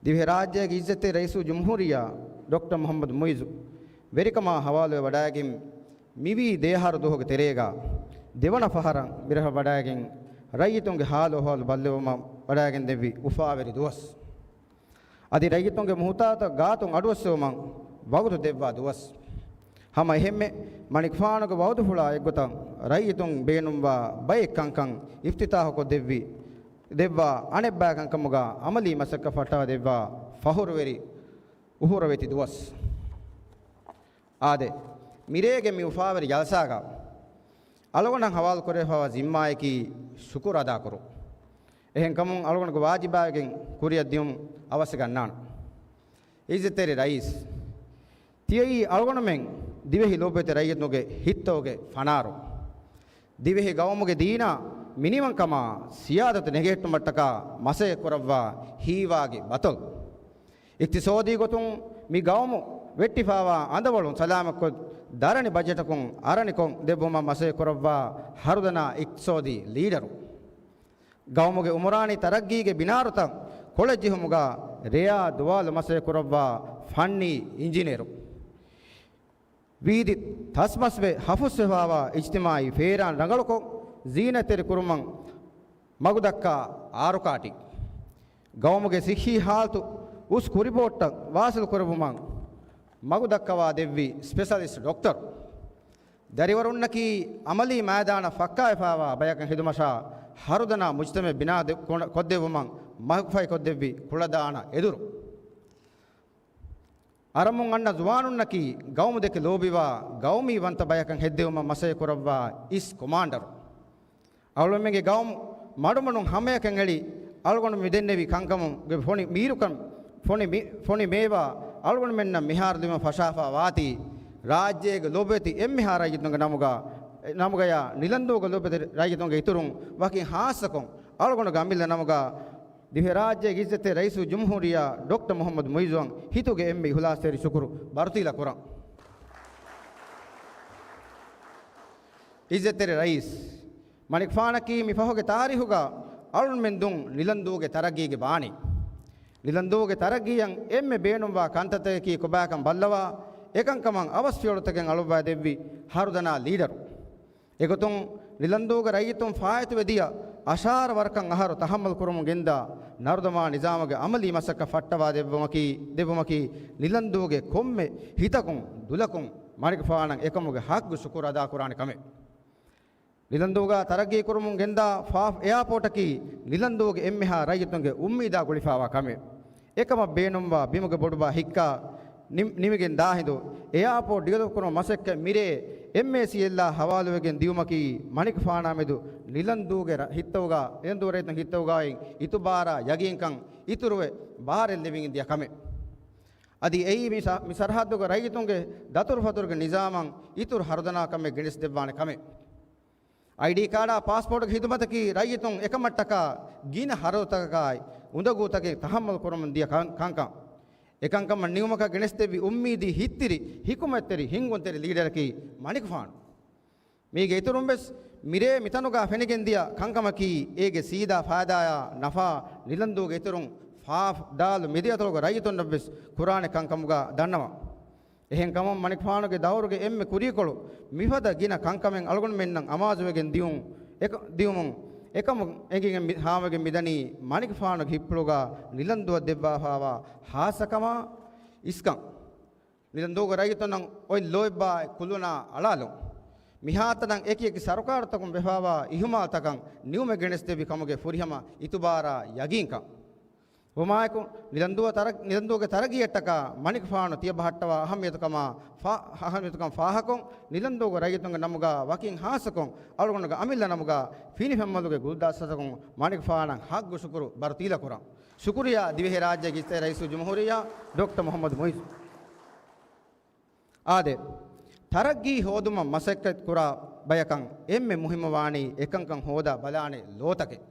ދިވެހިރާއްޖޭގެ އިއްޒަތްތެރި ރައީސުލްޖުމްހޫރިއްޔާ ޑޮކްޓަރ މުޙައްމަދު މުޢިއްޒު ވެރިކަމާ ޙަވާލުވެވަޑައިގެން މިވީ ދެއަހަރު ދުވަހުގެ ތެރޭގަ ދެވަނަ ފަހަރަށް މިރަށަށް ވަޑައިގެން ރައްޔިތުންގެ ހާލު އަހުވާލު ބައްލަވުމަށް ވަޑައިގެންދެއްވި އުފާވެރި ދުވަސް. އަދި ރައްޔިތުންގެ މުހުތާޖުތައް ގާތުން އަޑުއައްސެވުމަށް ވަގުތު ދެއްވާ ދުވަސް. ހަމަ އެހެންމެ މަނިކުފާނުގެ ވައުދުފުޅާ އެއްގޮތަށް ރައްޔިތުން ބޭނުންވާ ބައެއް ކަންކަން އިފްތިތާޙުކޮށްދެއްވި، ދެއްވާ އަނެއްބައި ކަންކަމުގަ ޢަމަލީ މަސައްކަތް ފައްޓަވަދެއްވާ ފަޚުރުވެރި އުހުރަވެތި ދުވަސް. އާދެ، މިރޭގެ މި އުފާވެރި ޖަލްސާގަ އަޅުގަނޑަށް ޙަވާލުކުރެވިފައިވާ ޒިންމާއަކީ ޝުކުރު އަދާކުރުން. އެހެންކަމުން އަޅުގަނޑުގެ ވާޖިބާވެގެން ކުރިއަށް ދިޔުން އަވަސް ގަންނާނެ. އިއްޒަތްތެރި ރައީސް، ތިޔައީ އަޅުގަނޑުމެން ދިވެހި ލޯބިވެތި ރައްޔިތުންގެ ހިތްތަކުގެ ފަނާރު. ދިވެހި ގައުމުގެ ދީނާ މިނިވަންކަމާ ސިޔާދަތު ނެގެހެއްޓުމަށްޓަކާ މަސައްކަތް ކުރައްވާ ހީވާގި ބަތަލު. އިޤްތިޞާދީ ގޮތުން މި ގައުމު ވެއްޓިފައިވާ އަނދަވަޅުން ސަލާމަތްކޮށް، ދަރަނި ބަޖެޓަކުން އަރަނިކޮށް ދެއްވުމަށް މަސައްކަތް ކުރައްވާ ހަރުދަނާ އިޤްތިޞާދީ ލީޑަރު. ގައުމުގެ އުމުރާނީ ތަރައްގީގެ ބިނާރުތައް ކޮޅަށްޖެހުމުގަ ރެޔާ ދުވާލު މަސައްކަތް ކުރައްވާ ފަންނީ އިންޖިނިއަރު. ވީދި ތަސްމަސްވެ ހަފުސްވެފައިވާ އިޖްތިމާޢީ ފޭރާން ރަނގަޅުކޮށް، ޒީނަތްތެރި ކުރުމަށް މަގުދައްކާ އާރުކާޓި. ގައުމުގެ ސިއްހީ ހާލަތު އުސް ކުރިބޯޓަށް ވާސިލު ކުރެއްވުމަށް މަގު ދައްކަވާ ދެއްވި ސްޕެޝަލިސްޓް ޑޮކްޓަރު. ދަރިވަރުންނަކީ އަމަލީ މައިދާނަށް ފައްކާވެފައިވާ ބަޔަކަށް ހިދުމަށާ ހަރުދަނާ މުޖްތަމައެއް ބިނާ ދެ-، ކޮ-، ކޮށްދެއްވުމަށް މަގުފަހި ކޮށްދެއްވި ކުޅަދާނަ އެދުރު. އަރަމުން އަންނަ ޒުވާނުންނަކީ ގައުމުދެކެ ލޯބިވާ ގައުމީ ވަންތަ ބަޔަކަށް ހެއްދެވުމަށް މަސައްކަތް ކުރައްވާ އިސް ކޮމާންޑަރު. އަޅުގަނޑުމެންގެ ގައުމު މަޑުމަޑުން ހަމަޔަކަށް އެޅި އަޅުގަނޑު މި ދެންނެވި ކަންކަމުގެ ފޮނި މީރުކަން، ފޮނި މި-، ފޮނި މޭވާ އަޅުގަނޑުމެންނަށް މިހާރު ލިބުމަށް ފަށާފަ ވާތީ، ރާއްޖޭގެ ލޯބިވެތި އެންމެހާ ރައްޔިތުންގެ ނަމުގަ، ނަމުގަޔާ ނިލަންދޫގެ ލޯބިވެތި ރައްޔިތުންގެ އިތުރުން ވަކިން ހާއްސަކޮށް އަޅުގަނޑުގެ އަމިއްލަ ނަމުގަ ދިވެހިރާއްޖޭގެ އިއްޒަތްތެރި ރައީސުލްޖުމްހޫރިއްޔާ ޑޮކްޓަރ މުޙައްމަދު މުޢިއްޒުއަށް ހިތުގެ އެންމެ އިޚްލާޞްތެރި ޝުކުރު ބަރުތިލަ ކުރަން. އިއްޒަތްތެރި ރައީސް މަނިކުފާނަކީ މި ފަހުގެ ތާރީޚުގަ އަޅުގަނޑުމެން ދުން ނިލަންދޫގެ ތަރައްގީގެ ބާނީ. ނިލަންދޫގެ ތަރައްގީއަށް އެންމެ ބޭނުންވާ ކަންތައްތަކަކީ ކޮބާކަން ބައްލަވާ، އެކަންކަމަށް އަވަސްފިޔަވަޅުތަކެއް އަޅުއްވާ ދެއްވި ހަރުދަނާ ލީޑަރު. އެގޮތުން ނިލަންދޫގެ ރައްޔިތުން ފާއިތުވެ ދިޔަ އަށާރަ ވަރަކަށް އަހަރު ތަހައްމަލް ކުރަމުން ގެންދާ ނަރުދަމާ ނިޒާމުގެ އަމަލީ މަސައްކަތް ފައްޓަވާ ދެއްވުމަކީ، ދެއްވުމަކީ ނިލަންދޫގެ ކޮންމެ ހިތަކުން ދުލަކުން މަނިކުފާނަށް އެކަމުގެ ހައްގު ޝުކުރު އަދާކުރާނެ ކަމެއް. ނިލަންދޫގަ ތަރައްގީ ކުރަމުން ގެންދާ ފާފް އެއާޕޯޓަކީ ނިލަންދޫގެ އެންމެހާ ރައްޔިތުންގެ އުއްމީދާ ގުޅިފައިވާ ކަމެއް. އެކަމަށް ބޭނުންވާ ބިމުގެ ބޮޑުބާ ހިއްކާ ނި-، ނިމިގެން ދާހިނދު އެއާޕޯޓް ޑިވެލޮޕް ކުރުމަށް މަސައްކަތް މިރޭ އެމްއޭސީއެލްއާ ހަވާލުވެގެން ދިޔުމަކީ މަނިކުފާނާ މެދު ނިލަންދޫގެ ރަ-، ހިތަށް ހިތަށް އިތުބާރާ ޔަގީންކަން އިތުރުވެ ބާރެއް ލިބިގެން ދިޔަ ކަމެއް. އަދި އެއީ މި ސަ-، މި ސަރަހައްދުގެ ރައްޔިތުންގެ ދަތުރުފަތުރުގެ ނިޒާމަށް އިތުރު ހަރުދަނާ ކަމެއް ގެނެސްދެއްވާނެ ކަމެއް. އައިޑީ ކާޑާ ޕާސްޕޯޓްގެ ހިދުމަތަކީ ރައްޔިތުން އެކަމަށްޓަކާ ގިނަ ހަރަދުތަކަކާއި އުނދަގޫތަކެއް ތަހައްމަލް ކުރަމުން ދިޔަ ކަން-، ކަންކަން. އެކަންކަމަށް ނިމުމަކަށް ގެނެސްދެއްވި އުއްމީދީ ހިތްތިރި، ހިކުމަތްތެރި، ހިންގުންތެރި ލީޑަރަކީ މަނިކުފާނު. މީގެ އިތުރުން ވެސް މިރޭ މިތަނުގަ ފެނިގެން ދިޔަ ކަންކަމަކީ އޭގެ ސީދާ ފާއިދާއާ ނަފާ ނިލަންދޫގެ އިތުރުން ފާފް ދާލު މިދިޔަތޮޅުގެ ރައްޔިތުންނަށް ވެސް ކުރާނެ ކަންކަމުގަ ދަންނަވަން. އެހެންކަމުން މަނިކުފާނުގެ ދައުރުގެ އެންމެ ކުރީކޮޅު މިފަދަ ގިނަ ކަންކަމެއް އަޅުގަނޑުމެންނަށް އަމާޒުވެގެން ދިޔުން، އެކަ-، ދިޔުމުން އެކަމު އެނގިގެން މި-، ހާމަވެގެން މިދަނީ މަނިކުފާނުގެ ހިތްޕުޅުގަ ނިލަންދުއަށް ދެއްވާފައިވާ ހާއްސަކަމާ އިސްކަން. ނިލަންދޫގެ ރައްޔިތުންނަށް އޮތް ލޯތްބާއި ކުލުނާ އަޅާލުން. މިހާތަނަށް އެކި އެކި ސަރުކާރުތަކުން ވެފައިވާ އިހުމާލްތަކަށް ނިމުމެއް ގެނެސްދެއްވި ކަމުގެ ފުރިހަމަ އިތުބާރާ ޔަގީންކަން. ވުމާއެކު، ނިލަންދޫ ތަރަ-، ނިލަންދޫގެ ތަރައްގީއަށްޓަކާ މަނިކުފާނު ތިޔަބަހައްޓަވާ އަހައްމިޔަތުކަމާ ފާ-، އަހައްމިޔަތުކަން ފާހަކޮން، ނިލަންދޫގެ ރައްޔިތުންގެ ނަމުގަ ވަކިން ހާއްސަކޮން އަޅުގަނޑުގެ އަމިއްލަ ނަމުގަ ފިނިފެންމަލުގެ ގުލްދާސްތަކުން މަނިކުފާނަށް ހައްގު ޝުކުރު ބަރުތީލަކުރަން. ޝުކުރިއްޔާ ދިވެހިރާއްޖޭގެ އިއްޒަތްތެރި ރައީސުލްޖުމްހޫރިއްޔާ ޑޮކްޓަރ މުޙައްމަދު މުޢިއްޒު. އާދެ، ތަރައްގީ ހޯދުމަށް މަސައްކަތް ކުރާ ބަޔަކަށް އެންމެ މުހިއްމުވާނީ އެކަންކަން ހޯދާ ބަލާނެ ލޯތަކެއް.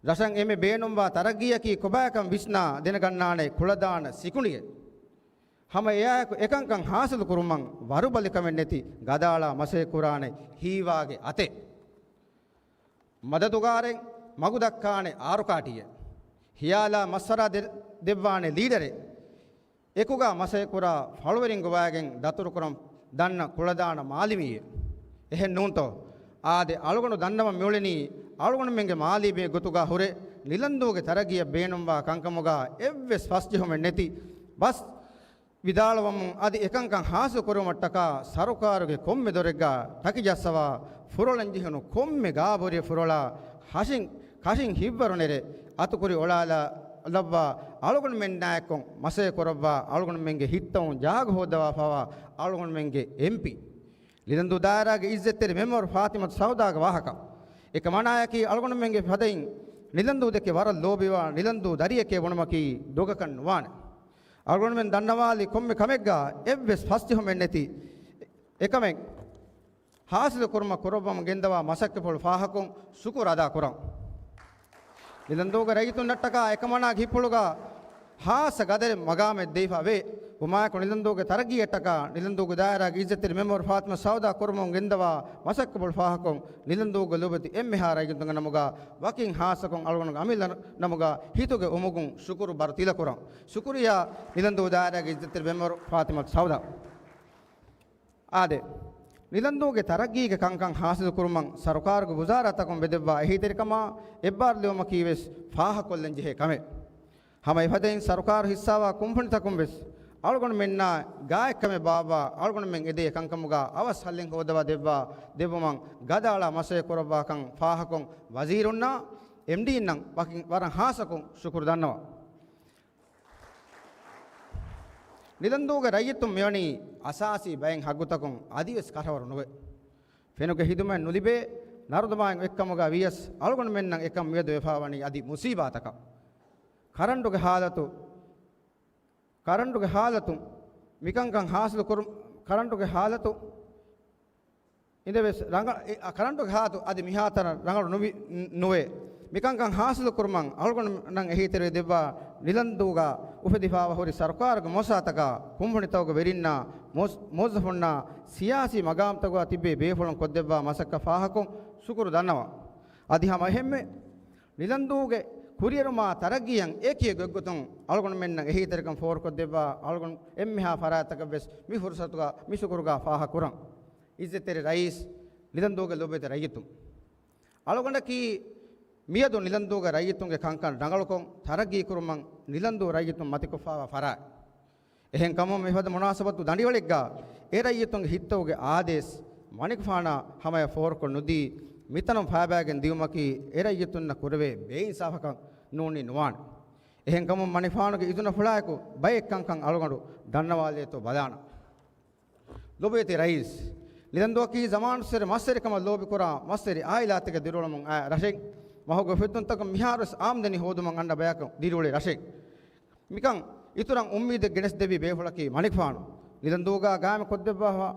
ރަށަށް އެންމެ ބޭނުންވާ ތަރައްގީއަކީ ކޮބާކަން ވިސްނާ ދެނެގަންނާނެ ކުޅަދާނަ ސިކުނޑިއެއް. ހަމަ އެއާއެކު އެކަންކަން ހާސިލު ކުރުމަށް ވަރުބަލިކަމެއް ނެތި ގަދައަޅާ މަސައްކަތް ކުރާނެ ހީވާގެ އަތެއް. މަދަދުގާރެއް މަގު ދައްކާނެ އާރުކާޓީއެއް. ހިޔާލާ މައްސަރާ ދެ-، ދެއްވާނެ ލީޑަރެއް. އެކުގަ މަސައްކަތް ކުރާ ފަޅުވެރިން ގޮވާގެން ދަތުރުކުރަން ދަންނަ ކުޅަދާނަ މާލެމީއެއް. އެހެން ނޫންތޯ؟ އާދެ، އަޅުގަނޑު ދަންނަވަން މިއުޅެނީ އަޅުގަނޑުމެންގެ މާލެމީއެއް ގޮތުގަ ހުރެ ނިލަންދޫގެ ތަރައްގީއަށް ބޭނުންވާ ކަންކަމުގަ އެއްވެސް ފަސްޖެހުމެއް ނެތި ބަސް ވިދާޅުވަމުން އަދި އެކަންކަން ހާސިލު ކުރުމަށްޓަކާ ސަރުކާރުގެ ކޮންމެ ދޮރެއްގަ ޓަކި ޖައްސަވާ، ފުރޮޅަން ޖެހުނު ކޮންމެ ގާބުރިއެއް ފުރޮޅާ، ހަށިން ކަށިން ހިތްވަރު ނެރެ، އަތުކުރި އޮޅާލާ ލައްވާ، އަޅުގަނޑުމެންނާއެއްކޮށް މަސައްކަތް ކުރައްވާ، އަޅުގަނޑުމެންގެ ހިތްތައުން ޖާގަ ހޯއްދަވާފައިވާ އަޅުގަނޑުމެންގެ އެމްޕީ. ނިލަންދޫ ދާއިރާގެ އިއްޒަތްތެރި މެމްބަރު ފާތިމަތު ސައުދާގެ ވާހަކަ. އެކަމަނާޔަކީ އަޅުގަނޑުމެންގެ ފަދައިން ނިލަންދޫ ދެކެ ވަރަށް ލޯބިވާ ނިލަންދޫ ދަރިއެކޭ ބުނުމަކީ ދޮގަކަށް ނުވާނެ. އަޅުގަނޑުމެން ދަންނަވާލި ކޮންމެ ކަމެއްގަ އެއްވެސް ފަސްޖެހުމެއް ނެތި އެކަމެއް ހާސިލު ކުރުމަށް ކުރައްވަމުން ގެންދަވާ މަސައްކަތްޕުޅު ފާހަކުން ޝުކުރު އަދާ ކުރަން. ނިލަންދޫގެ ރައްޔިތުންނަށްޓަކާ އެކަމަނާގެ ހިތްޕުޅުގަ ހާއްސަ ގަދަރެއް މަގާމެއް ދެވިފަ ވޭ. ވުމާއެކު ނިލަންދޫގެ ތަރައްގީއަށްޓަކާ ނިލަންދޫގެ ދާއިރާގެ އިއްޒަތްތެރި މެމްބަރު ފާތިމަ ސައުދާ ކުރަމުން ގެންދަވާ މަސައްކަތްޕުޅު ފާހަކުން ނިލަންދޫގެ ލޯބިވެތި އެންމެހާ ރައްޔިތުންގެ ނަމުގަ ވަކިން ހާއްސަކޮށް އަޅުގަނޑުގެ އަމިއްލަ ނަމުގަ ހިތުގެ އުމުގުން ޝުކުރު ބަރުތިލަކުރަން. ޝުކުރިއްޔާ ނިލަންދޫ ދާއިރާގެ އިއްޒަތްތެރި މެމްބަރު ފާތިމަ ސައުދާ. އާދެ، ނިލަންދޫގެ ތަރައްގީގެ ކަންކަން ހާސިލު ކުރުމަށް ސަރުކާރުގެ ވުޒާރާތަކުން ވެދެއްވާ އެހީތެރިކަމާ އެއްބާރުލެވުމަކީ ވެސް ފާހަކޮށްލަން ޖެހޭ ކަމެއް. ހަމަ އެފަދައިން ސަރުކާރު ހިއްސާވާ ކުންފުނިތަކުން ވެސް އަޅުގަނޑުމެންނާ ގާތްކަމެއް ބާއްވާ އަޅުގަނޑުމެން އެދޭ ކަންކަމުގާ އަވަސް ހައްލެއް ހޯދަވާ ދެއްވާ ދެއްވުމަށް ގަދައަޅާ މަސައްކަތް ކުރައްވާކަން ފާހަކޮށް ވަޒީރުންނާ އެމްޑީންނަށް ވަކިން ވަރަށް ހާއްސަކޮށް ޝުކުރު ދަންނަވަން. ނިލަންދޫގެ ރައްޔިތުން މިވަނީ އަސާސީ ބައެއް ހައްގުތަކުން އަދިވެސް ކަށަވަރު ނުވޭ. ފެނުގެ ހިދުމަތް ނުލިބޭ، ނަރުދަމާއިން އޮތްކަމުގަ ވިޔަސް އަޅުގަނޑުމެންނަށް އެކަން މިއަދު ވެފާވަނީ އަދި މުސީބާތަކަށް. ކަރަންޓުގެ ހާލަތު، ކަރަންޓުގެ ހާލަތު، މިކަންކަން ހާސިލު ކުރު، ކަރަންޓުގެ ހާލަތު، އިނދެވެސް ރަނގަ، އެ، އަ، ކަރަންޓުގެ ހާލަތު އަދި މިހާތަނަށް ރަނގަޅު ނުވި، ނުވޭ. މިކަންކަން ހާސިލު ކުރުމަށް އަޅުގަނޑުމެންނަށް އެހީތެރިވެ ދެއްވާ ނިލަންދޫގަ އުފެދިފާވާ ހުރި ސަރުކާރުގެ މުއައްސަސާތަކާ، ކުންފުނިތަކުގެ ވެރިންނާ، މުވައްޒަ، މުވައްޒަފުންނާ، ސިޔާސީ މަގާމްތަކުގަ ތިއްބެވި ބޭފުޅުން ކޮށްދެއްވާ މަސައްކަތް ފާހަކޮށް ޝުކުރު ދަންނަވަން. އަދި ހަމަ އެހެންމެ ނިލަންދޫގެ ކުރިއެރުމާ ތަރައްގީއަށް އެކި ގޮތްގޮތުން އަޅުގަނޑުމެންނަށް އެހީތެރިކަން ފޯރުކޮށްދެއްވާ އަޅުގަނޑު އެންމެހާ ފަރާތްތަކަށް ވެސް މި ފުރުސަތުގަ މި ޝުކުރުގަ ފާހަގަކުރަން. އިއްޒަތްތެރި ރައީސް، ނިލަންދޫގެ ލޮބުވެތި ރައްޔިތުން. އަޅުގަނޑަކީ މިއަދު ނިލަންދޫގެ ރައްޔިތުންގެ ކަންކަން ރަނގަޅުކޮށް ތަރައްގީ ކުރުމަށް ނިލަންދޫ ރައްޔިތުން މަތިކޮށްފާވާ ފަރާތް. އެހެންކަމުން މިފަދަ މުނާސަބަތު ދަނޑިވަޅެއްގަ އެ ރައްޔިތުންގެ ހިތުގެ އާދޭސް މަނިކުފާނާ ހަމަޔަށް ފޯރުކޮށް ނުދީ، މިތަނުން ފައިބައިގެން ދިއުމަކީ އެ ރައްޔިތުންނަށް ކުރެވޭ ބޭއިންސާފަކަށް ނޫނީ ނުވާނެ. އެހެންކަމުން މަނިކުފާނުގެ އިޒުނަފުޅާއެކު ބައެއް ކަންކަން އަޅުގަނޑު ދަންނަވާލޭތޯ ބަލާނަން. ލޮބުވެތި ރައީސް، ނިލަންދޫއަކީ ޒަމާނުއްސުރެ މަސްވެރިކަމަށް ލޯބިކުރާ މަސްވެރި އާއިލާތެއްގެ ދިރިއުޅެމުން އައި ރަށެއް. މަހުގެ އުފެއްދުންތަކުން މިހާރުވެސް އާމްދަނީ ހޯދުމަށް އަންނަ ބަޔަކަށް ދިރިއުޅޭ ރަށެއް. މިކަން އިތުރަށް އުއްމީދެއް ގެނެސްދެއްވި ބޭފުޅަކީ މަނިކުފާނު. ނިލަންދޫގަ ގާއިމް ކޮށްދެއްވާފަ،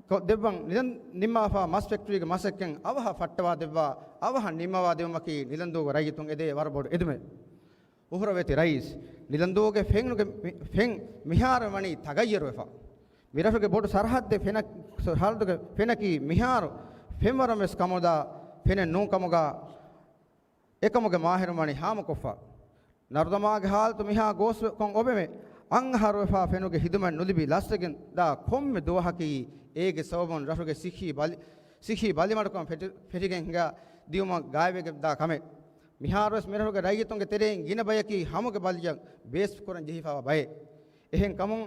ކޮށްދެއްވަން ނިލަން ނިންމާފާ މަސް ފެކްޓްރީގެ މަސައްކަތް އަވަހަށް ފައްޓަވާ ދެއްވާ، އަވަހަށް ނިންމަވާ ދެއްވުމަކީ ނިލަންދޫގެ ރައްޔިތުން އެދޭ ވަރަށް ބޮޑު އެދުމެއް. އުހުރަވެތި ރައީސް، ނިލަންދޫގެ ފެންގެ މި، ފެން މިހާރު ވަނީ ތަޣައްޔަރުވެފަ. މިރަށުގެ ބޮޑު ސަރަހައްދެއް ފެނަ، ސަރަހައްދުގެ ފެނަކީ މިހާރު ފެންވަރަށް ވެސް ކަމުދާ ފެނެއް ނޫން ކަމުގަ، އެކަމުގެ މާހިރު ވަނީ ހާމަކޮށްފަ. ނަރުދަމާގެ ހާލަތު މިހާ ގޯސް ކޮން އޮބެމެ، އަށް އަހަރު ވެފާ ފެނުގެ ހިދުމަތް ނުލިބި ލަސްވެގެން ދާ ކޮންމެ ދުވަހަކީ އޭގެ ސަބަބުން ރަށުގެ ސިއްހީ ބަލި، ސިއްހީ ބަލިމަޑުކަން ފެޓި، ފެށިގެން ހިނގާ ދިއުމަށް ގާތްވެގެން ދާ ކަމެއް. މިހާރުވެސް މިރަށުގެ ރައްޔިތުންގެ ތެރެއިން ގިނަ ބަޔަކީ ހަމުގެ ބަލިއަށް ބޭސް ކުރަން ޖެހިފާވާ ބައެއް. އެހެން ކަމުން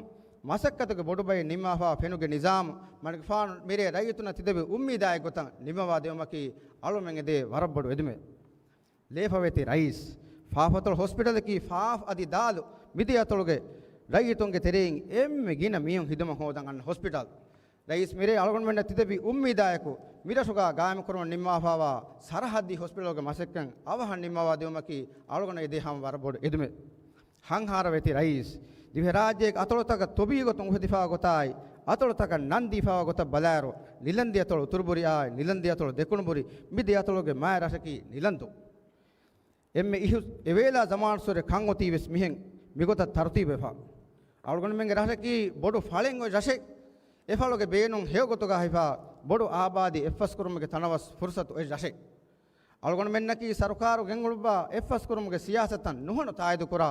މަސައްކަތުގެ ބޮޑު ބައެއް ނިންމާފާ ފެނުގެ ނިޒާމު މަނިކުފާނު މިރޭ ރައްޔިތުންނަށް ތިދެއްވި އުއްމީދާއެއް ގޮތަށް ނިންމަވާ ދެއުމަކީ އަޅުމެން އެދޭ ވަރަށް ބޮޑު އެދުމެއް. ލޭފަވެތި ރައީސް، ފާފަތޮޅު ހޮސްޕިޓަލަކީ ފާފް އަދި ދާލު މިދިޔަ އަތޮޅުގެ ރައްޔިތުންގެ ތެރެއިން އެންމެ ގިނަ މީހުން ހިދުމަތް ހޯދަން އަންނަ ހޮސްޕިޓަލް. ރައީސް މިރޭ އަޅުގަނޑުމެންނަށް ތިދެއްވި އުއްމީދާއެކު، މިރަށުގާ ގާއިމުކުރަމުން ނިންމާފާވާ ސަރަހައްދީ ހޮސްޕިޓަލްގެ މަސައްކަތް އަވަހަށް ނިންމަވާ ދިއުމަކީ އަޅުގަނޑަށް އެދޭ ހަމަ ވަރަށް ބޮޑު އެދުމެއް. ހަންހާރަވެތި ރައީސް، ދިވެހިރާއްޖޭގެ އަތޮޅުތަކަށް ތޮބީ ގޮތުން އުފެދިފާ ގޮތާއި، އަތޮޅުތަކަށް ނަން ދީފާވާ ގޮތަށް ބަލާއިރު، ނިލަންދި އަތޮޅު އުތުރުބުރިއާއި، ނިލަންދި އަތޮޅު ދެކުނުބުރި، މި ދެ އަތޮޅުގެ މާތް ރަށަކީ ނިލަންދު. އެންމެ އިހު، އެވޭލާ ޒަމާނުއްސުރެ ކަން އޮތީ ވެސް މިހެން މިގޮތަށް ތަރުތީބުވެފަ. އަޅުގަނޑުމެންގެ ރަށަކީ ބޮޑު ފަޅެއް އޮތް ރަށެއް. އެ ފަޅުގެ ބޭނުން ހެޔޮ ގޮތުގަ ހިފާ، ބޮޑު އާބާދީ އެއްފަސްކުރުމުގެ ތަނަވަސް ފުރުސަތު އޮތް ރަށެއް. އަޅުގަނޑުމެންނަކީ ސަރުކާރު ގެންގުޅުއްވާ އެއްފަސްކުރުމުގެ ސިޔާސަތަށް ނުހަނު ތާއީދުކުރާ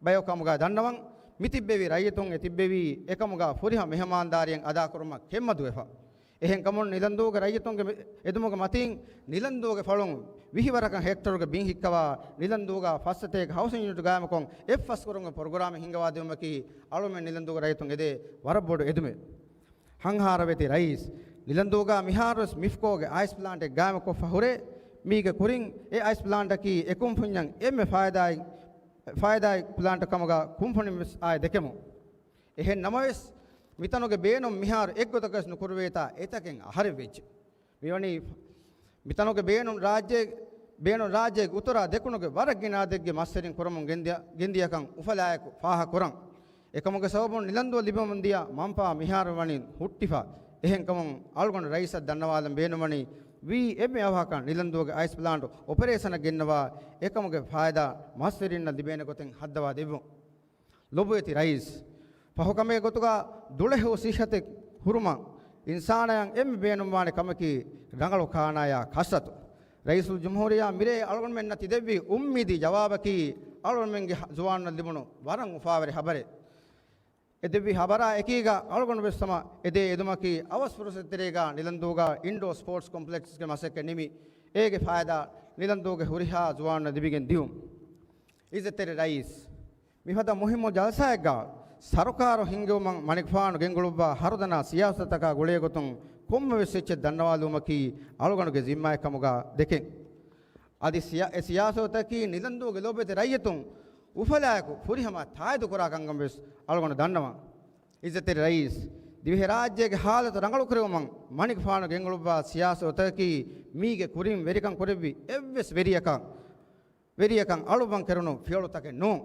ބަޔަކު ކަމުގަ ދަންނަވަން. މި ތިއްބެވި ރައްޔިތުން އެ ތިއްބެވީ އެކަމުގަ ފުރިހަމަ މެހެމާންދާރީއެއް އަދާކުރުމަށް ކެތްމަދުވެފަ. އެހެންކަމުން ނިލަންދޫގެ ރައްޔިތުންގެ މި، އެދުމުގެ މަތީން ނިލަންދޫގެ ފަޅުން ވިހި ވަރަކަށް ހެކްޓަރުގެ ބިން ހިއްކަވާ، ނިލަންދޫގަ ފައްސަތޭކަ ހައުސިން ޔުނިޓް ގާއިމުކޮށް އެއްފަސްކުރުމުގެ ޕްރޮގްރާމެއް ހިންގަވާ ދިއުމަކީ އަޅުމެން ނިލަންދޫގެ ރައްޔިތުން އެދޭ ވަރަށް ބޮޑު އެދުމެއް. ހަންހާރަވެތި ރައީސް، ނިލަންދޫގަ މިހާރުވެސް މިފްކޯގެ އައިސް ޕްލާންޓެއް ގާއިމުކޮށްފަ ހުރޭ. މީގެ ކުރިން އެ އައިސް ޕްލާންޓަކީ އެ ކުންފުންޏަށް އެންމެ ފާއިދާއި، ފާއިދާއި ޕްލާންޓެއް ކަމުގަ ކުންފުނިން ވެސް އާއި ދެކެމު. އެހެން ނަމަވެސް، މިތަނުގެ ބޭނުން މިހާރު އެއްގޮތަކަށް ނުކުރެވޭތާ އެތަކެއް އަހަރެއް ވެއްޖެ. މިވަނީ މިތަނުގެ ބޭނުން ރާއްޖޭ، ބޭނުން ރާއްޖޭގެ އުތުރާ ދެކުނުގެ ވަރަށް ގިނަ އަދެއްގެ މަސްވެރިން ކުރަމުން ގެންދިޔަ، ގެންދިޔަކަން އުފަލާއެކު ފާހަގަކުރަން. އެކަމުގެ ސަބަބުން ނިލަންދޫ ލިބެމުން ދިޔަ މަންފާ މިހާރު ވަނީ ހުއްޓިފަ. އެހެންކަމުން އަޅުގަނޑު ރައީސަށް ދަންނަވާލަން ބޭނުންވަނީ ވީ އެންމެ އަވަހަކަށް ނިލަންދޫގެ އައިސް ޕްލާންޓު އޮޕަރޭޝަނަށް ގެންނަވާ އެކަމުގެ ފާއިދާ މަސްވެރިންނަށް ލިބޭނެ ގޮތެއް ހައްދަވާ ދެއްވުން. ލޮބުވެތި ރައީސް، ފަހުކަމެއް ގޮތުގަ ދުޅަހެޔޮ ސިއްހަތެއް ހުރުމަށް އިންސާނާޔަށް އެންމެ ބޭނުންވާނެ ކަމަކީ ރަނގަޅު ކާނާޔާ ކަސްރަތު. ރައީސުލްޖުމްހޫރިއްޔާ މިރޭ އަޅުގަނޑުމެންނަށް ތިދެއްވި އުއްމީދީ ޖަވާބަކީ އަޅުގަނޑުމެންގެ ޒުވާނުންނަށް ލިބުނު ވަރަށް އުފާވެރި ހަބަރެއް. އެދެއްވި ހަބަރާ އެކީގަ އަޅުގަނޑު ވެސް ހަމަ އެދޭ އެދުމަކީ އަވަސް ފުރުސަތުތެރޭގަ ނިލަންދޫގަ އިންޑޯ ސްޕޯޓްސް ކޮމްޕްލެކްސްގެ މަސައްކަތް ނިމި، އޭގެ ފާއިދާ ނިލަންދޫގެ ހުރިހާ ޒުވާނުންނަށް ލިބިގެން ދިޔުން. އިއްޒަތްތެރި ރައީސް، މިފަދަ މުހިއްމު ޖަލްސާއެއްގަ ސަރުކާރު ހިންގެވުމަށް މަނިކުފާނު ގެންގުޅުއްވާ ހަރުދަނާ ސިޔާސަތަކާ ގުޅޭގޮތުން ކޮންމެވެސް އެއްޗެއް ދަންނަވާލުމަކީ އަޅުގަނޑުގެ ޒިންމާއެއް ކަމުގަ ދެކެން. އަދި ސިޔާ-، އެ ސިޔާސަތަކީ ނިލަންދޫގެ ލޯބިވެތި ރައްޔިތުން އުފަލާއެކު ފުރިހަމަ ތާއިދުކުރާ ކަންކަން ވެސް އަޅުގަނޑު ދަންނަވަން. އިއްޒަތްތެރި ރައީސް، ދިވެހިރާއްޖޭގެ ހާލަތު ރަނގަޅުކުރެވުމަށް މަނިކުފާނު ގެންގުޅުއްވާ ސިޔާސަތަކީ މީގެ ކުރިން ވެރިކަން ކުރެއްވި އެއްވެސް ވެރިޔަކަށް، ވެރިޔަކަށް އަޅުއްވަން ކެރުނު ފިޔަވަޅުތަކެއް ނޫން.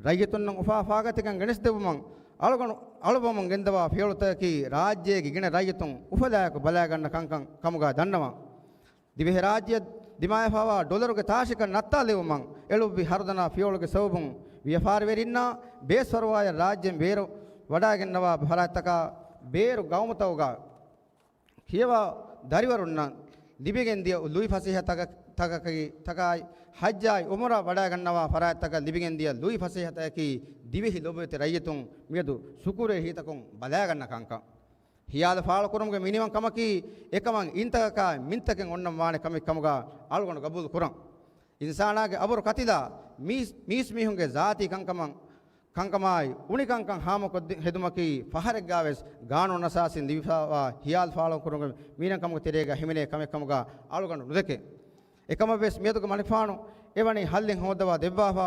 ރައްޔިތުންނަށް އުފާ ފާގަތިކަން ގެނެސްދެއްވުމަށް އަޅުގަނޑު އަޅުއްވަމުން ގެންދަވާ ފިޔަވަޅުތަކަކީ ރާއްޖޭގެ ގިނަ ރައްޔިތުން އުފަލާއެކު ބަލާގަންނަ ކަންކަން ކަމުގަ ދަންނަވަން. ދިވެހިރާއްޖެއަށް ދިމާވެފަވާ ޑޮލަރުގެ ތާށިކަން ނައްތާލެވުމަށް އެޅުއްވި ހަރުދަނާ ފިޔަވަޅުގެ ސަބަބުން ވިޔަފާރިވެރިންނާ ބޭސްފަރުވާއަށް ރާއްޖެން ބޭރު ވަޑައިގަންނަވާ ފަރާތްތަކާ ބޭރު ގައުމުތަކުގަ ކިޔަވާ ދަރިވަރުންނަށް ލިބިގެންދިޔަ ލުއިފަސޭހަތަކަކަކީ، ތަކާއި، ޙައްޖާއި ޢުމްރާ ވަޑައިގަންނަވާ ފަރާތްތަކަށް ލިބިގެންދިޔަ ލުއިފަސޭހަތަކަކީ ދިވެހި ލޮބުވެތި ރައްޔިތުން މިއަދު ޝުކުރޭ ހިތަކުން ބަލާގަންނަ ކަންކަން. ހިޔާލު ފާޅުކުރުމުގެ މިނިވަން ކަމަކީ އެކަމަށް އިންތަކަކާ މިންތަކެއް އޮންނަން ވާނެ ކަމެއް ކަމުގަ އަޅުގަނޑު ގަބޫލު ކުރަން. އިންސާނާގެ އަބުރު ކަތިލާ މީސް، މީސްމީހުންގެ ޒާތީ ކަންކަމަށް، ކަންކަމާއި އުނިކަންކަން ހާމަކޮށްދި-، ހެދުމަކީ ފަހަރެއްގާވެސް ގާނޫނު އަސާސީން ލިބިފައިވާ ހިޔާލު ފާޅުކުރުމުގެ މީނަންކަމުގެ ތެރޭގަ ހިމެނޭ ކަމެއް ކަމުގަ އަޅުގަނޑު ނުދެކޭ. އެކަމަށްވެސް މިއަދުގެ މަނިކުފާނު އެވަނީ ހައްލެއް ހޯއްދަވާ ދެއްވާފަ.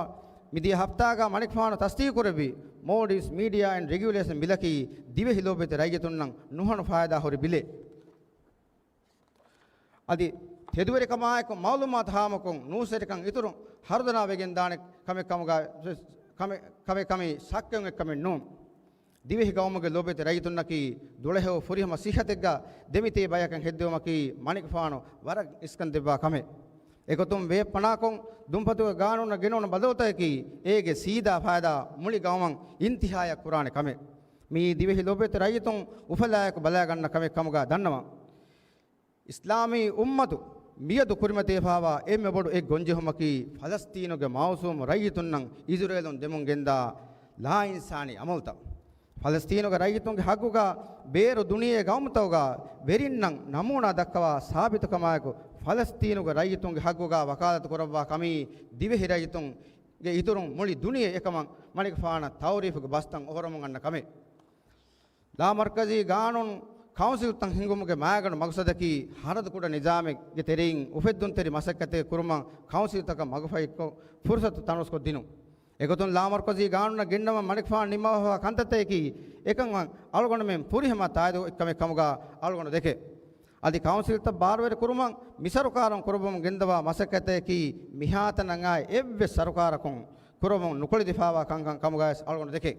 މިދިޔަ ހަފްތާގަ މަނިކުފާނު ތަސްދީގުކުރެއްވި މޯލްޑިވްސް މީޑިއާ އެންޑް ރެގިއުލޭޝަން ބިލަކީ ދިވެހި ލޯބިވެތި ރައްޔިތުންނަށް ނުހަނު ފާއިދާ ހުރި ބިލެއް. އަދި ތެދުވެރިކަމާއެކު މައުލޫމާތު ހާމަކޮށް ނޫސްވެރިކަން އިތުރު ހަރުދަނާ ވެގެންދާނެ ކަމެއް ކަމުގަ، ކަމެއް، ކަމެއް ކަމީ ޝައްކެއް އެއްކަމެއް ނޫން. ދިވެހި ގައުމުގެ ލޯބިވެތި ރައްޔިތުންނަކީ ދުޅަހެޔޮ ފުރިހަމަ ސިއްހަތެއްގަ ދެމިތިބި ބަޔަކަށް ހެއްދެވުމަކީ މަނިކުފާނު ވަރަށް އިސްކަން ދެއްވާ ކަމެއް. އެގޮތުން ވޭޕް ފަނާކޮށް ދުންފަތުގެ ގާނޫނަށް ގެނައުނު ބަދަލުތަކަކީ އޭގެ ސީދާ ފާއިދާ މުޅި ގައުމަށް އިންތިހާޔަށް ކުރާނެ ކަމެއް. މިއީ ދިވެހި ލޯބިވެތި ރައްޔިތުން އުފަލާއެކު ބަލާގަންނަ ކަމެއް ކަމުގަ ދަންނަވަން. އިސްލާމީ އުއްމަތު މިއަދު ކުރިމަތިވެފައިވާ އެންމެ ބޮޑު އެއް ގޮންޖެހުމަކީ ފަލަސްތީނުގެ މައުސޫމު ރައްޔިތުންނަށް އިޒުރޭލުން ދެމުން ގެންދާ ލާއިންސާނީ އަމަލުތައް. ފަލަސްތީނުގެ ރައްޔިތުންގެ ހައްގުގަ ބޭރު ދުނިޔޭ ގައުމުތަކުގަ ވެރިންނަށް ނަމޫނާ ދައްކަވާ ސާބިތުކަމާއެކު، ފަލަސްތީނުގެ ރައްޔިތުންގެ ހައްގުގަ ވަކާލަތު ކުރައްވާ ކަމީ ދިވެހި ރައްޔިތުންގެ އިތުރުން މުޅި ދުނިޔެ އެކަމަށް މަނިކުފާނަށް ތައުރީފުގެ ބަސްތައް އޮހޮރަމުން އަންނަ ކަމެއް. ލާމަރުކަޒީ ގާނޫނު ކައުންސިލްތައް ހިންގުމުގެ މައިގަނޑު މަގުސަދަކީ ހަރަދު ކުޑަ ނިޒާމެއްގެ ތެރެއިން އުފެއްދުންތެރި މަސައްކަތެއް ކުރުމަށް ކައުންސިލްތަކަށް މަގުފަހިކޮށް ފުރުސަތު ތަނަވަސްކޮށްދިނުން. އެގޮތުން ލާމަރުކަޒީ ގާނޫނަށް ގެންނަވަން މަނިކުފާނު ނިންމަވާފައިވާ ކަންތައްތަކަކީ އެކަން އަޅުގަނޑުމެން ފުރިހަމަ ތާއީދު ކަމެއް ކަމުގަ އަޅުގަނޑު ދެކޭ. އަދި ކައުންސިލްތައް ބާރުވެރި ކުރުމަށް މިސަރުކާރުން ކުރައްވަމުން ގެންދަވާ މަސައްކަތަކީ މިހާތަނަށް އައި އެއްވެސް ސަރުކާރަކުން ކުރައްވަމުން ނުކުޅެދިފައިވާ ކަންކަން ކަމުގަވެސް އަޅުގަނޑު ދެކޭ.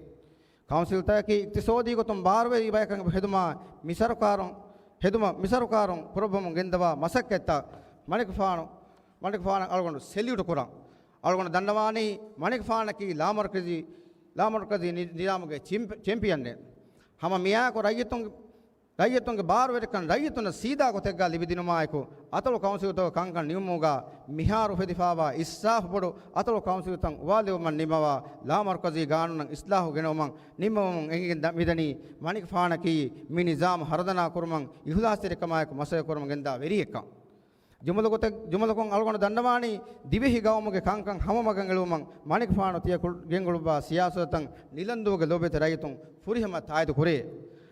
ކައުންސިލްތަކަކީ އިޤްތިޞާދީ ގޮތުން ބާރުވެރި ބަޔަކަށް ހެދުމާ މިސަރުކާރުން، ހެދުމަށް މިސަރުކާރުން ކުރައްވަމުން ގެންދަވާ މަސައްކަތްތައް މަނިކުފާނު، މަނިކުފާނަށް އަޅުގަނޑު ސެލިއުޓު ކުރަން. އަޅުގަނޑު ދަންނަވާނީ މަނިކުފާނަކީ ލާމަރުކަޒީ، ލާމަރުކަޒީ ނި-، ނިޒާމުގެ ޗެމްޕި-، ޗެމްޕިއަނެއް. ހަމަ މިއާއެކު ރައްޔިތުން ރައްޔިތުންގެ ބާރުވެރިކަން ރައްޔިތުންނަށް ސީދާ ގޮތެއްގަ ލިބިދިނުމާއެކު، އަތޮޅު ކައުންސިލްތަކުގެ ކަންކަން ނިމުމުގަ މިހާރު އުފެދިފައިވާ އިސްރާފު ބޮޑު އަތޮޅު ކައުންސިލްތައް އުވާލެވުމަށް ނިންމަވާ ލާމަރުކަޒީ ގާނޫނަށް އިސްލާހު ގެނައުމަށް ނިންމެވުމުން އެނގިގެން ދަ-، މިދަނީ މަނިކުފާނަކީ މި ނިޒާމު ހަރުދަނާ ކުރުމަށް އިހުލާސްތެރިކަމާއެކު މަސައްކަތް ކުރަމުން ގެންދާ ވެރިއެއްކަން. ޖުމުލަ ގޮތެއް، ޖުމުލަކޮށް އަޅުގަނޑު ދަންނަވާނީ، ދިވެހި ގައުމުގެ ކަންކަން ހަމަމަގަށް އެޅުވުމަށް މަނިކުފާނު ތިޔަ ކު-، ގެންގުޅުއްވާ ސިޔާސަތުތައް ނިލަންދޫގެ ލޯބިވެތި ރައްޔިތުން ފުރިހަމަ ތާއީދު ކުރޭ.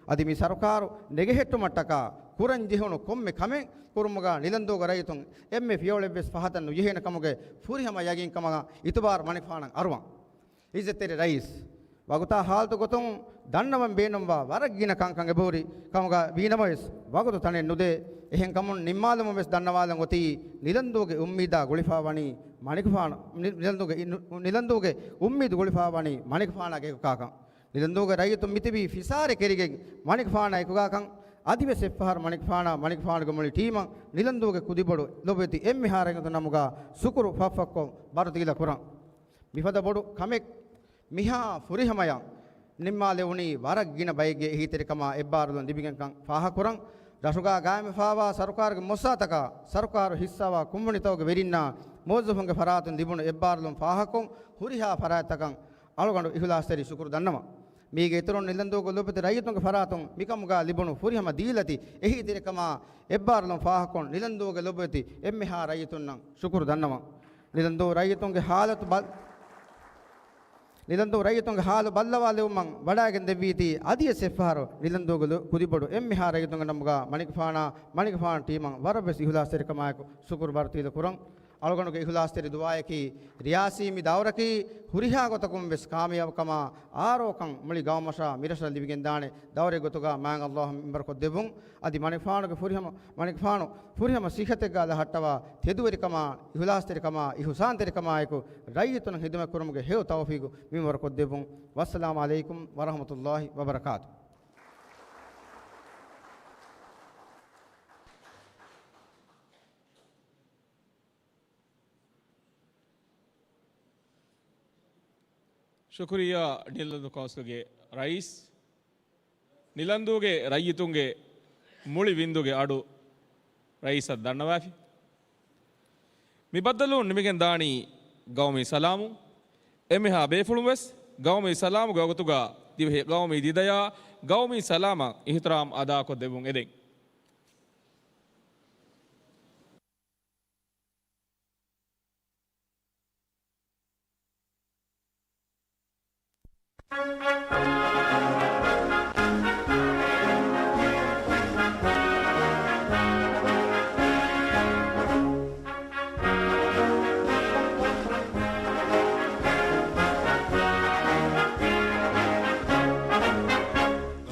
އަދި މި ސަރުކާރު ނެގެހެއްޓުމަށްޓަކާ ކުރަން ޖެހުނު ކޮންމެ ކަމެއް ކުރުމުގަ ނިލަންދޫގެ ރައްޔިތުން އެންމެ ފިޔަވަޅެއްވެސް ފަހަތަށް ނުޖެހޭނެ ކަމުގެ ފުރިހަމަ ޔަގީންކަމަށް އިތުބާރު މަނިކުފާނަށް އަރުވަން. އިއްޒަތްތެރި ރައީސް، ވަގުތާ ހާލަތު ގޮތުން ދަންނަވަން ބޭނުންވާ ވަރަށް ގިނަ ކަންކަން އެބަހުރި ކަމުގަ ވީނަމަވެސް، ވަގުތު ތަނެއް ނުދޭ. އެހެންކަމުން ނިންމާލުމުން ވެސް ދަންނަވާލަން އޮތީ، ނިލަންދޫގެ އުއްމީދާ ގުޅިފައިވަނީ މަނިކުފާނަ-، ނި-، ނިލަންދޫގެ އި-، ނު-، ނިލަންދޫގެ އުއްމީދު ގުޅިފައިވަނީ މަނިކުފާނާގެ އެކުކާކަން. ނިލަންދޫގެ ރައްޔިތުން މިތިބީ ފިސާރި ކެރިގެން މަނިކުފާނާ އެކުގާކަން. އަދިވެސް އެއްފަހަރު މަނިކުފާނާ، މަނިކުފާނުގެ މުޅި ޓީމަށް ނިލަންދޫގެ ކުދިބޮޑު ލޮބުވެތި އެންމެހާ ރައްޔިތުން ނަމުގަ ޝުކުރު ފަށްފަށްކޮށް ބަރުދީލަ ކުރަން. މިފަދަ ބޮޑު ކަމެއް މިހާ ފުރިހަމަޔަށް ނިންމާލެވުނީ ވަރަށް ގިނަ ބައެއްގެ އެހީތެރިކަމާ އެއްބާރުލުން ލިބިގެންކަން ފާހަގަކުރަން. ރަށުގަ ގާއިމްވެފައިވާ ސަރުކާރުގެ މުއައްސަސާތަކާ، ސަރުކާރު ހިއްސާވާ ކުންފުނިތަކުގެ ވެރިންނާ މުވައްޒަފުންގެ ފަރާތުން ލިބުނު އެއްބާރުލުން ފާހަގަކޮށް، ހުރިހާ ފަރާތްތަކަށް އަޅުގަނޑު އިހުލާސްތެރި ޝުކުރު ދަންނަވަން. މީގެ އިތުރުން ނިލަންދޫގެ ލޮބުވެތި ރައްޔިތުންގެ ފަރާތުން މިކަމުގަ ލިބުނު ފުރިހަމަ ދީލަތި އެހީތެރިކަމާ އެއްބާރުލުން ފާހަގަކޮށް، ނިލަންދޫގެ ލޮބުވެތި އެންމެހާ ރައްޔިތުންނަށް ޝުކުރު ދަންނަވަން. ނިލަންދޫ ރައްޔިތުންގެ ހާލަތު ބަލް-، ނިލަންދޫ ރައްޔިތުންގެ ހާލު ބައްލަވާލެވުމަށް ވަޑައިގެން ދެއްވީތީ، އަދިވެސް އެއްފަހަރު ނިލަންދޫގެ ލު-، ކުދިބޮޑު އެންމެހާ ރައްޔިތުންގެ ނަމުގަ މަނިކުފާނާ، މަނިކުފާނު ޓީމަށް ވަރަށްވެސް އިހުލާސްތެރިކަމާއެކު ޝުކުރު ބަރުތީލަ ކުރަން. އަޅުގަނޑުގެ އިހުލާސްތެރި ދުޢާއަކީ، ރިޔާސީ މި ދައުރަކީ ހުރިހާ ގޮތަކުން ވެސް ކާމިޔާބުކަމާ އާރޯކަން މުޅި ގައުމަށާ މިރަށަށް ލިބިގެންދާނެ ދައުރެއް ގޮތުގަ މާތް ﷲ އަށް މިންވަރު ކޮށްދެއްވުން. އަދި މަނިކުފާނުގެ ފުރިހަމަ، މަނިކުފާނު ފުރިހަމަ ސިއްހަތެއްގަ ލަހައްޓަވާ ތެދުވެރިކަމާ، އިހުލާސްތެރިކަމާ، އިހުސާންތެރިކަމާއެކު ރައްޔިތުންނަށް ހިދުމަތް ކުރުމުގެ ހެޔޮ ތައުފީގު މިންވަރު ކޮށްދެއްވުން. ވައްސަލާމު ޢަލައިކުމް ވަރަޙްމަތުﷲ ވަބަރަކާތު. ޝުކުރިއްޔާ ނިލަންދޫ ކައުންސިލްގެ ރައީސް، ނިލަންދޫގެ ރައްޔިތުންގެ މުޅި ވިންދުގެ އަޑު ރައީސަށް ދަންނަވާފި. މި ބައްދަލުވުން ނިމިގެން ދާނީ ގައުމީ ސަލާމުން. އެންމެހާ ބޭފުޅުން ވެސް ގައުމީ ސަލާމުގެ ވަގުތުގަ ދިވެހި ގައުމީ ދިދަޔާ ގައުމީ ސަލާމަށް އިޙްތިރާމް އަދާކޮށްދެއްވުން އެދެން.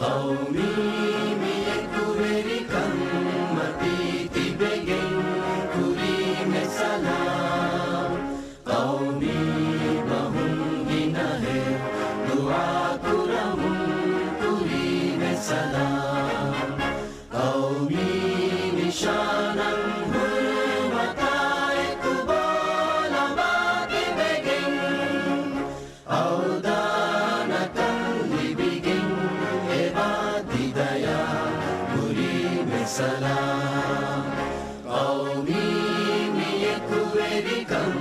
ޤައުމީ މި އެކުވެރިކަން މަތީ ތިބެގެން ކުރީމެ ސަލާމް. ޤައުމީ ބަހުން ގިނަހެޔޮ ދުޢާކުރަމުން ކުރީމެ ސަލާމް. ޤައުމީ ނިޝާނަށް ހުރުމަތާއެކު ބޯލަމާ ތިބެގެން އަވަދާނަކަން ލިބިގެން އެބާ ދިދަޔާ ކުރީމެ ސަލާމް. ޤައުމީ މި އެކުވެރިކަން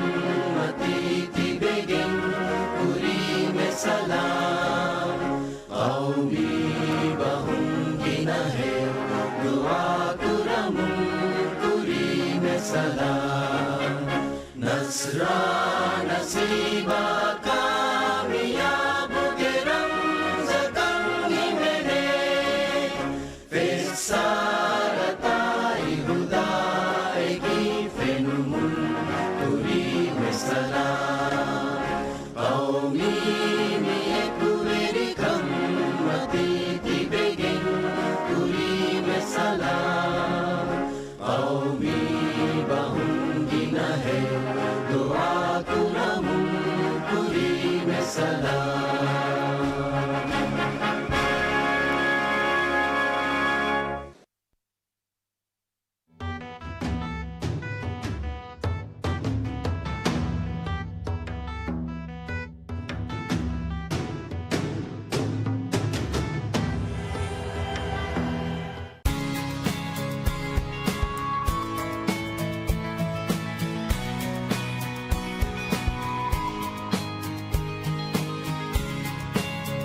މަތީ ތިބެގެން ކުރީމެ ސަލާމް. ޤައުމީ ބަހުން ގިނަހެޔޮ ދުޢާކުރަމުން ކުރީމެ ސަލާމް. ނަޞްރާ ނަސީބާ ކާމިޔާބުގެ ރަމްޒަކަށް ހިމެނޭ. ފެއްސާރަތާއި ހުދާއެކީ ފެނުމުން ކުރީމެ ސަލާމް. ޤައުމީ މި އެކުވެރިކަން މަތީ ތިބެގެން ކުރީމެ ސަލާމް. ޤައުމީ ބަހުން ގިނަހެޔޮ ދުޢާކުރަމުން ކުރީމެ ސަލާމް.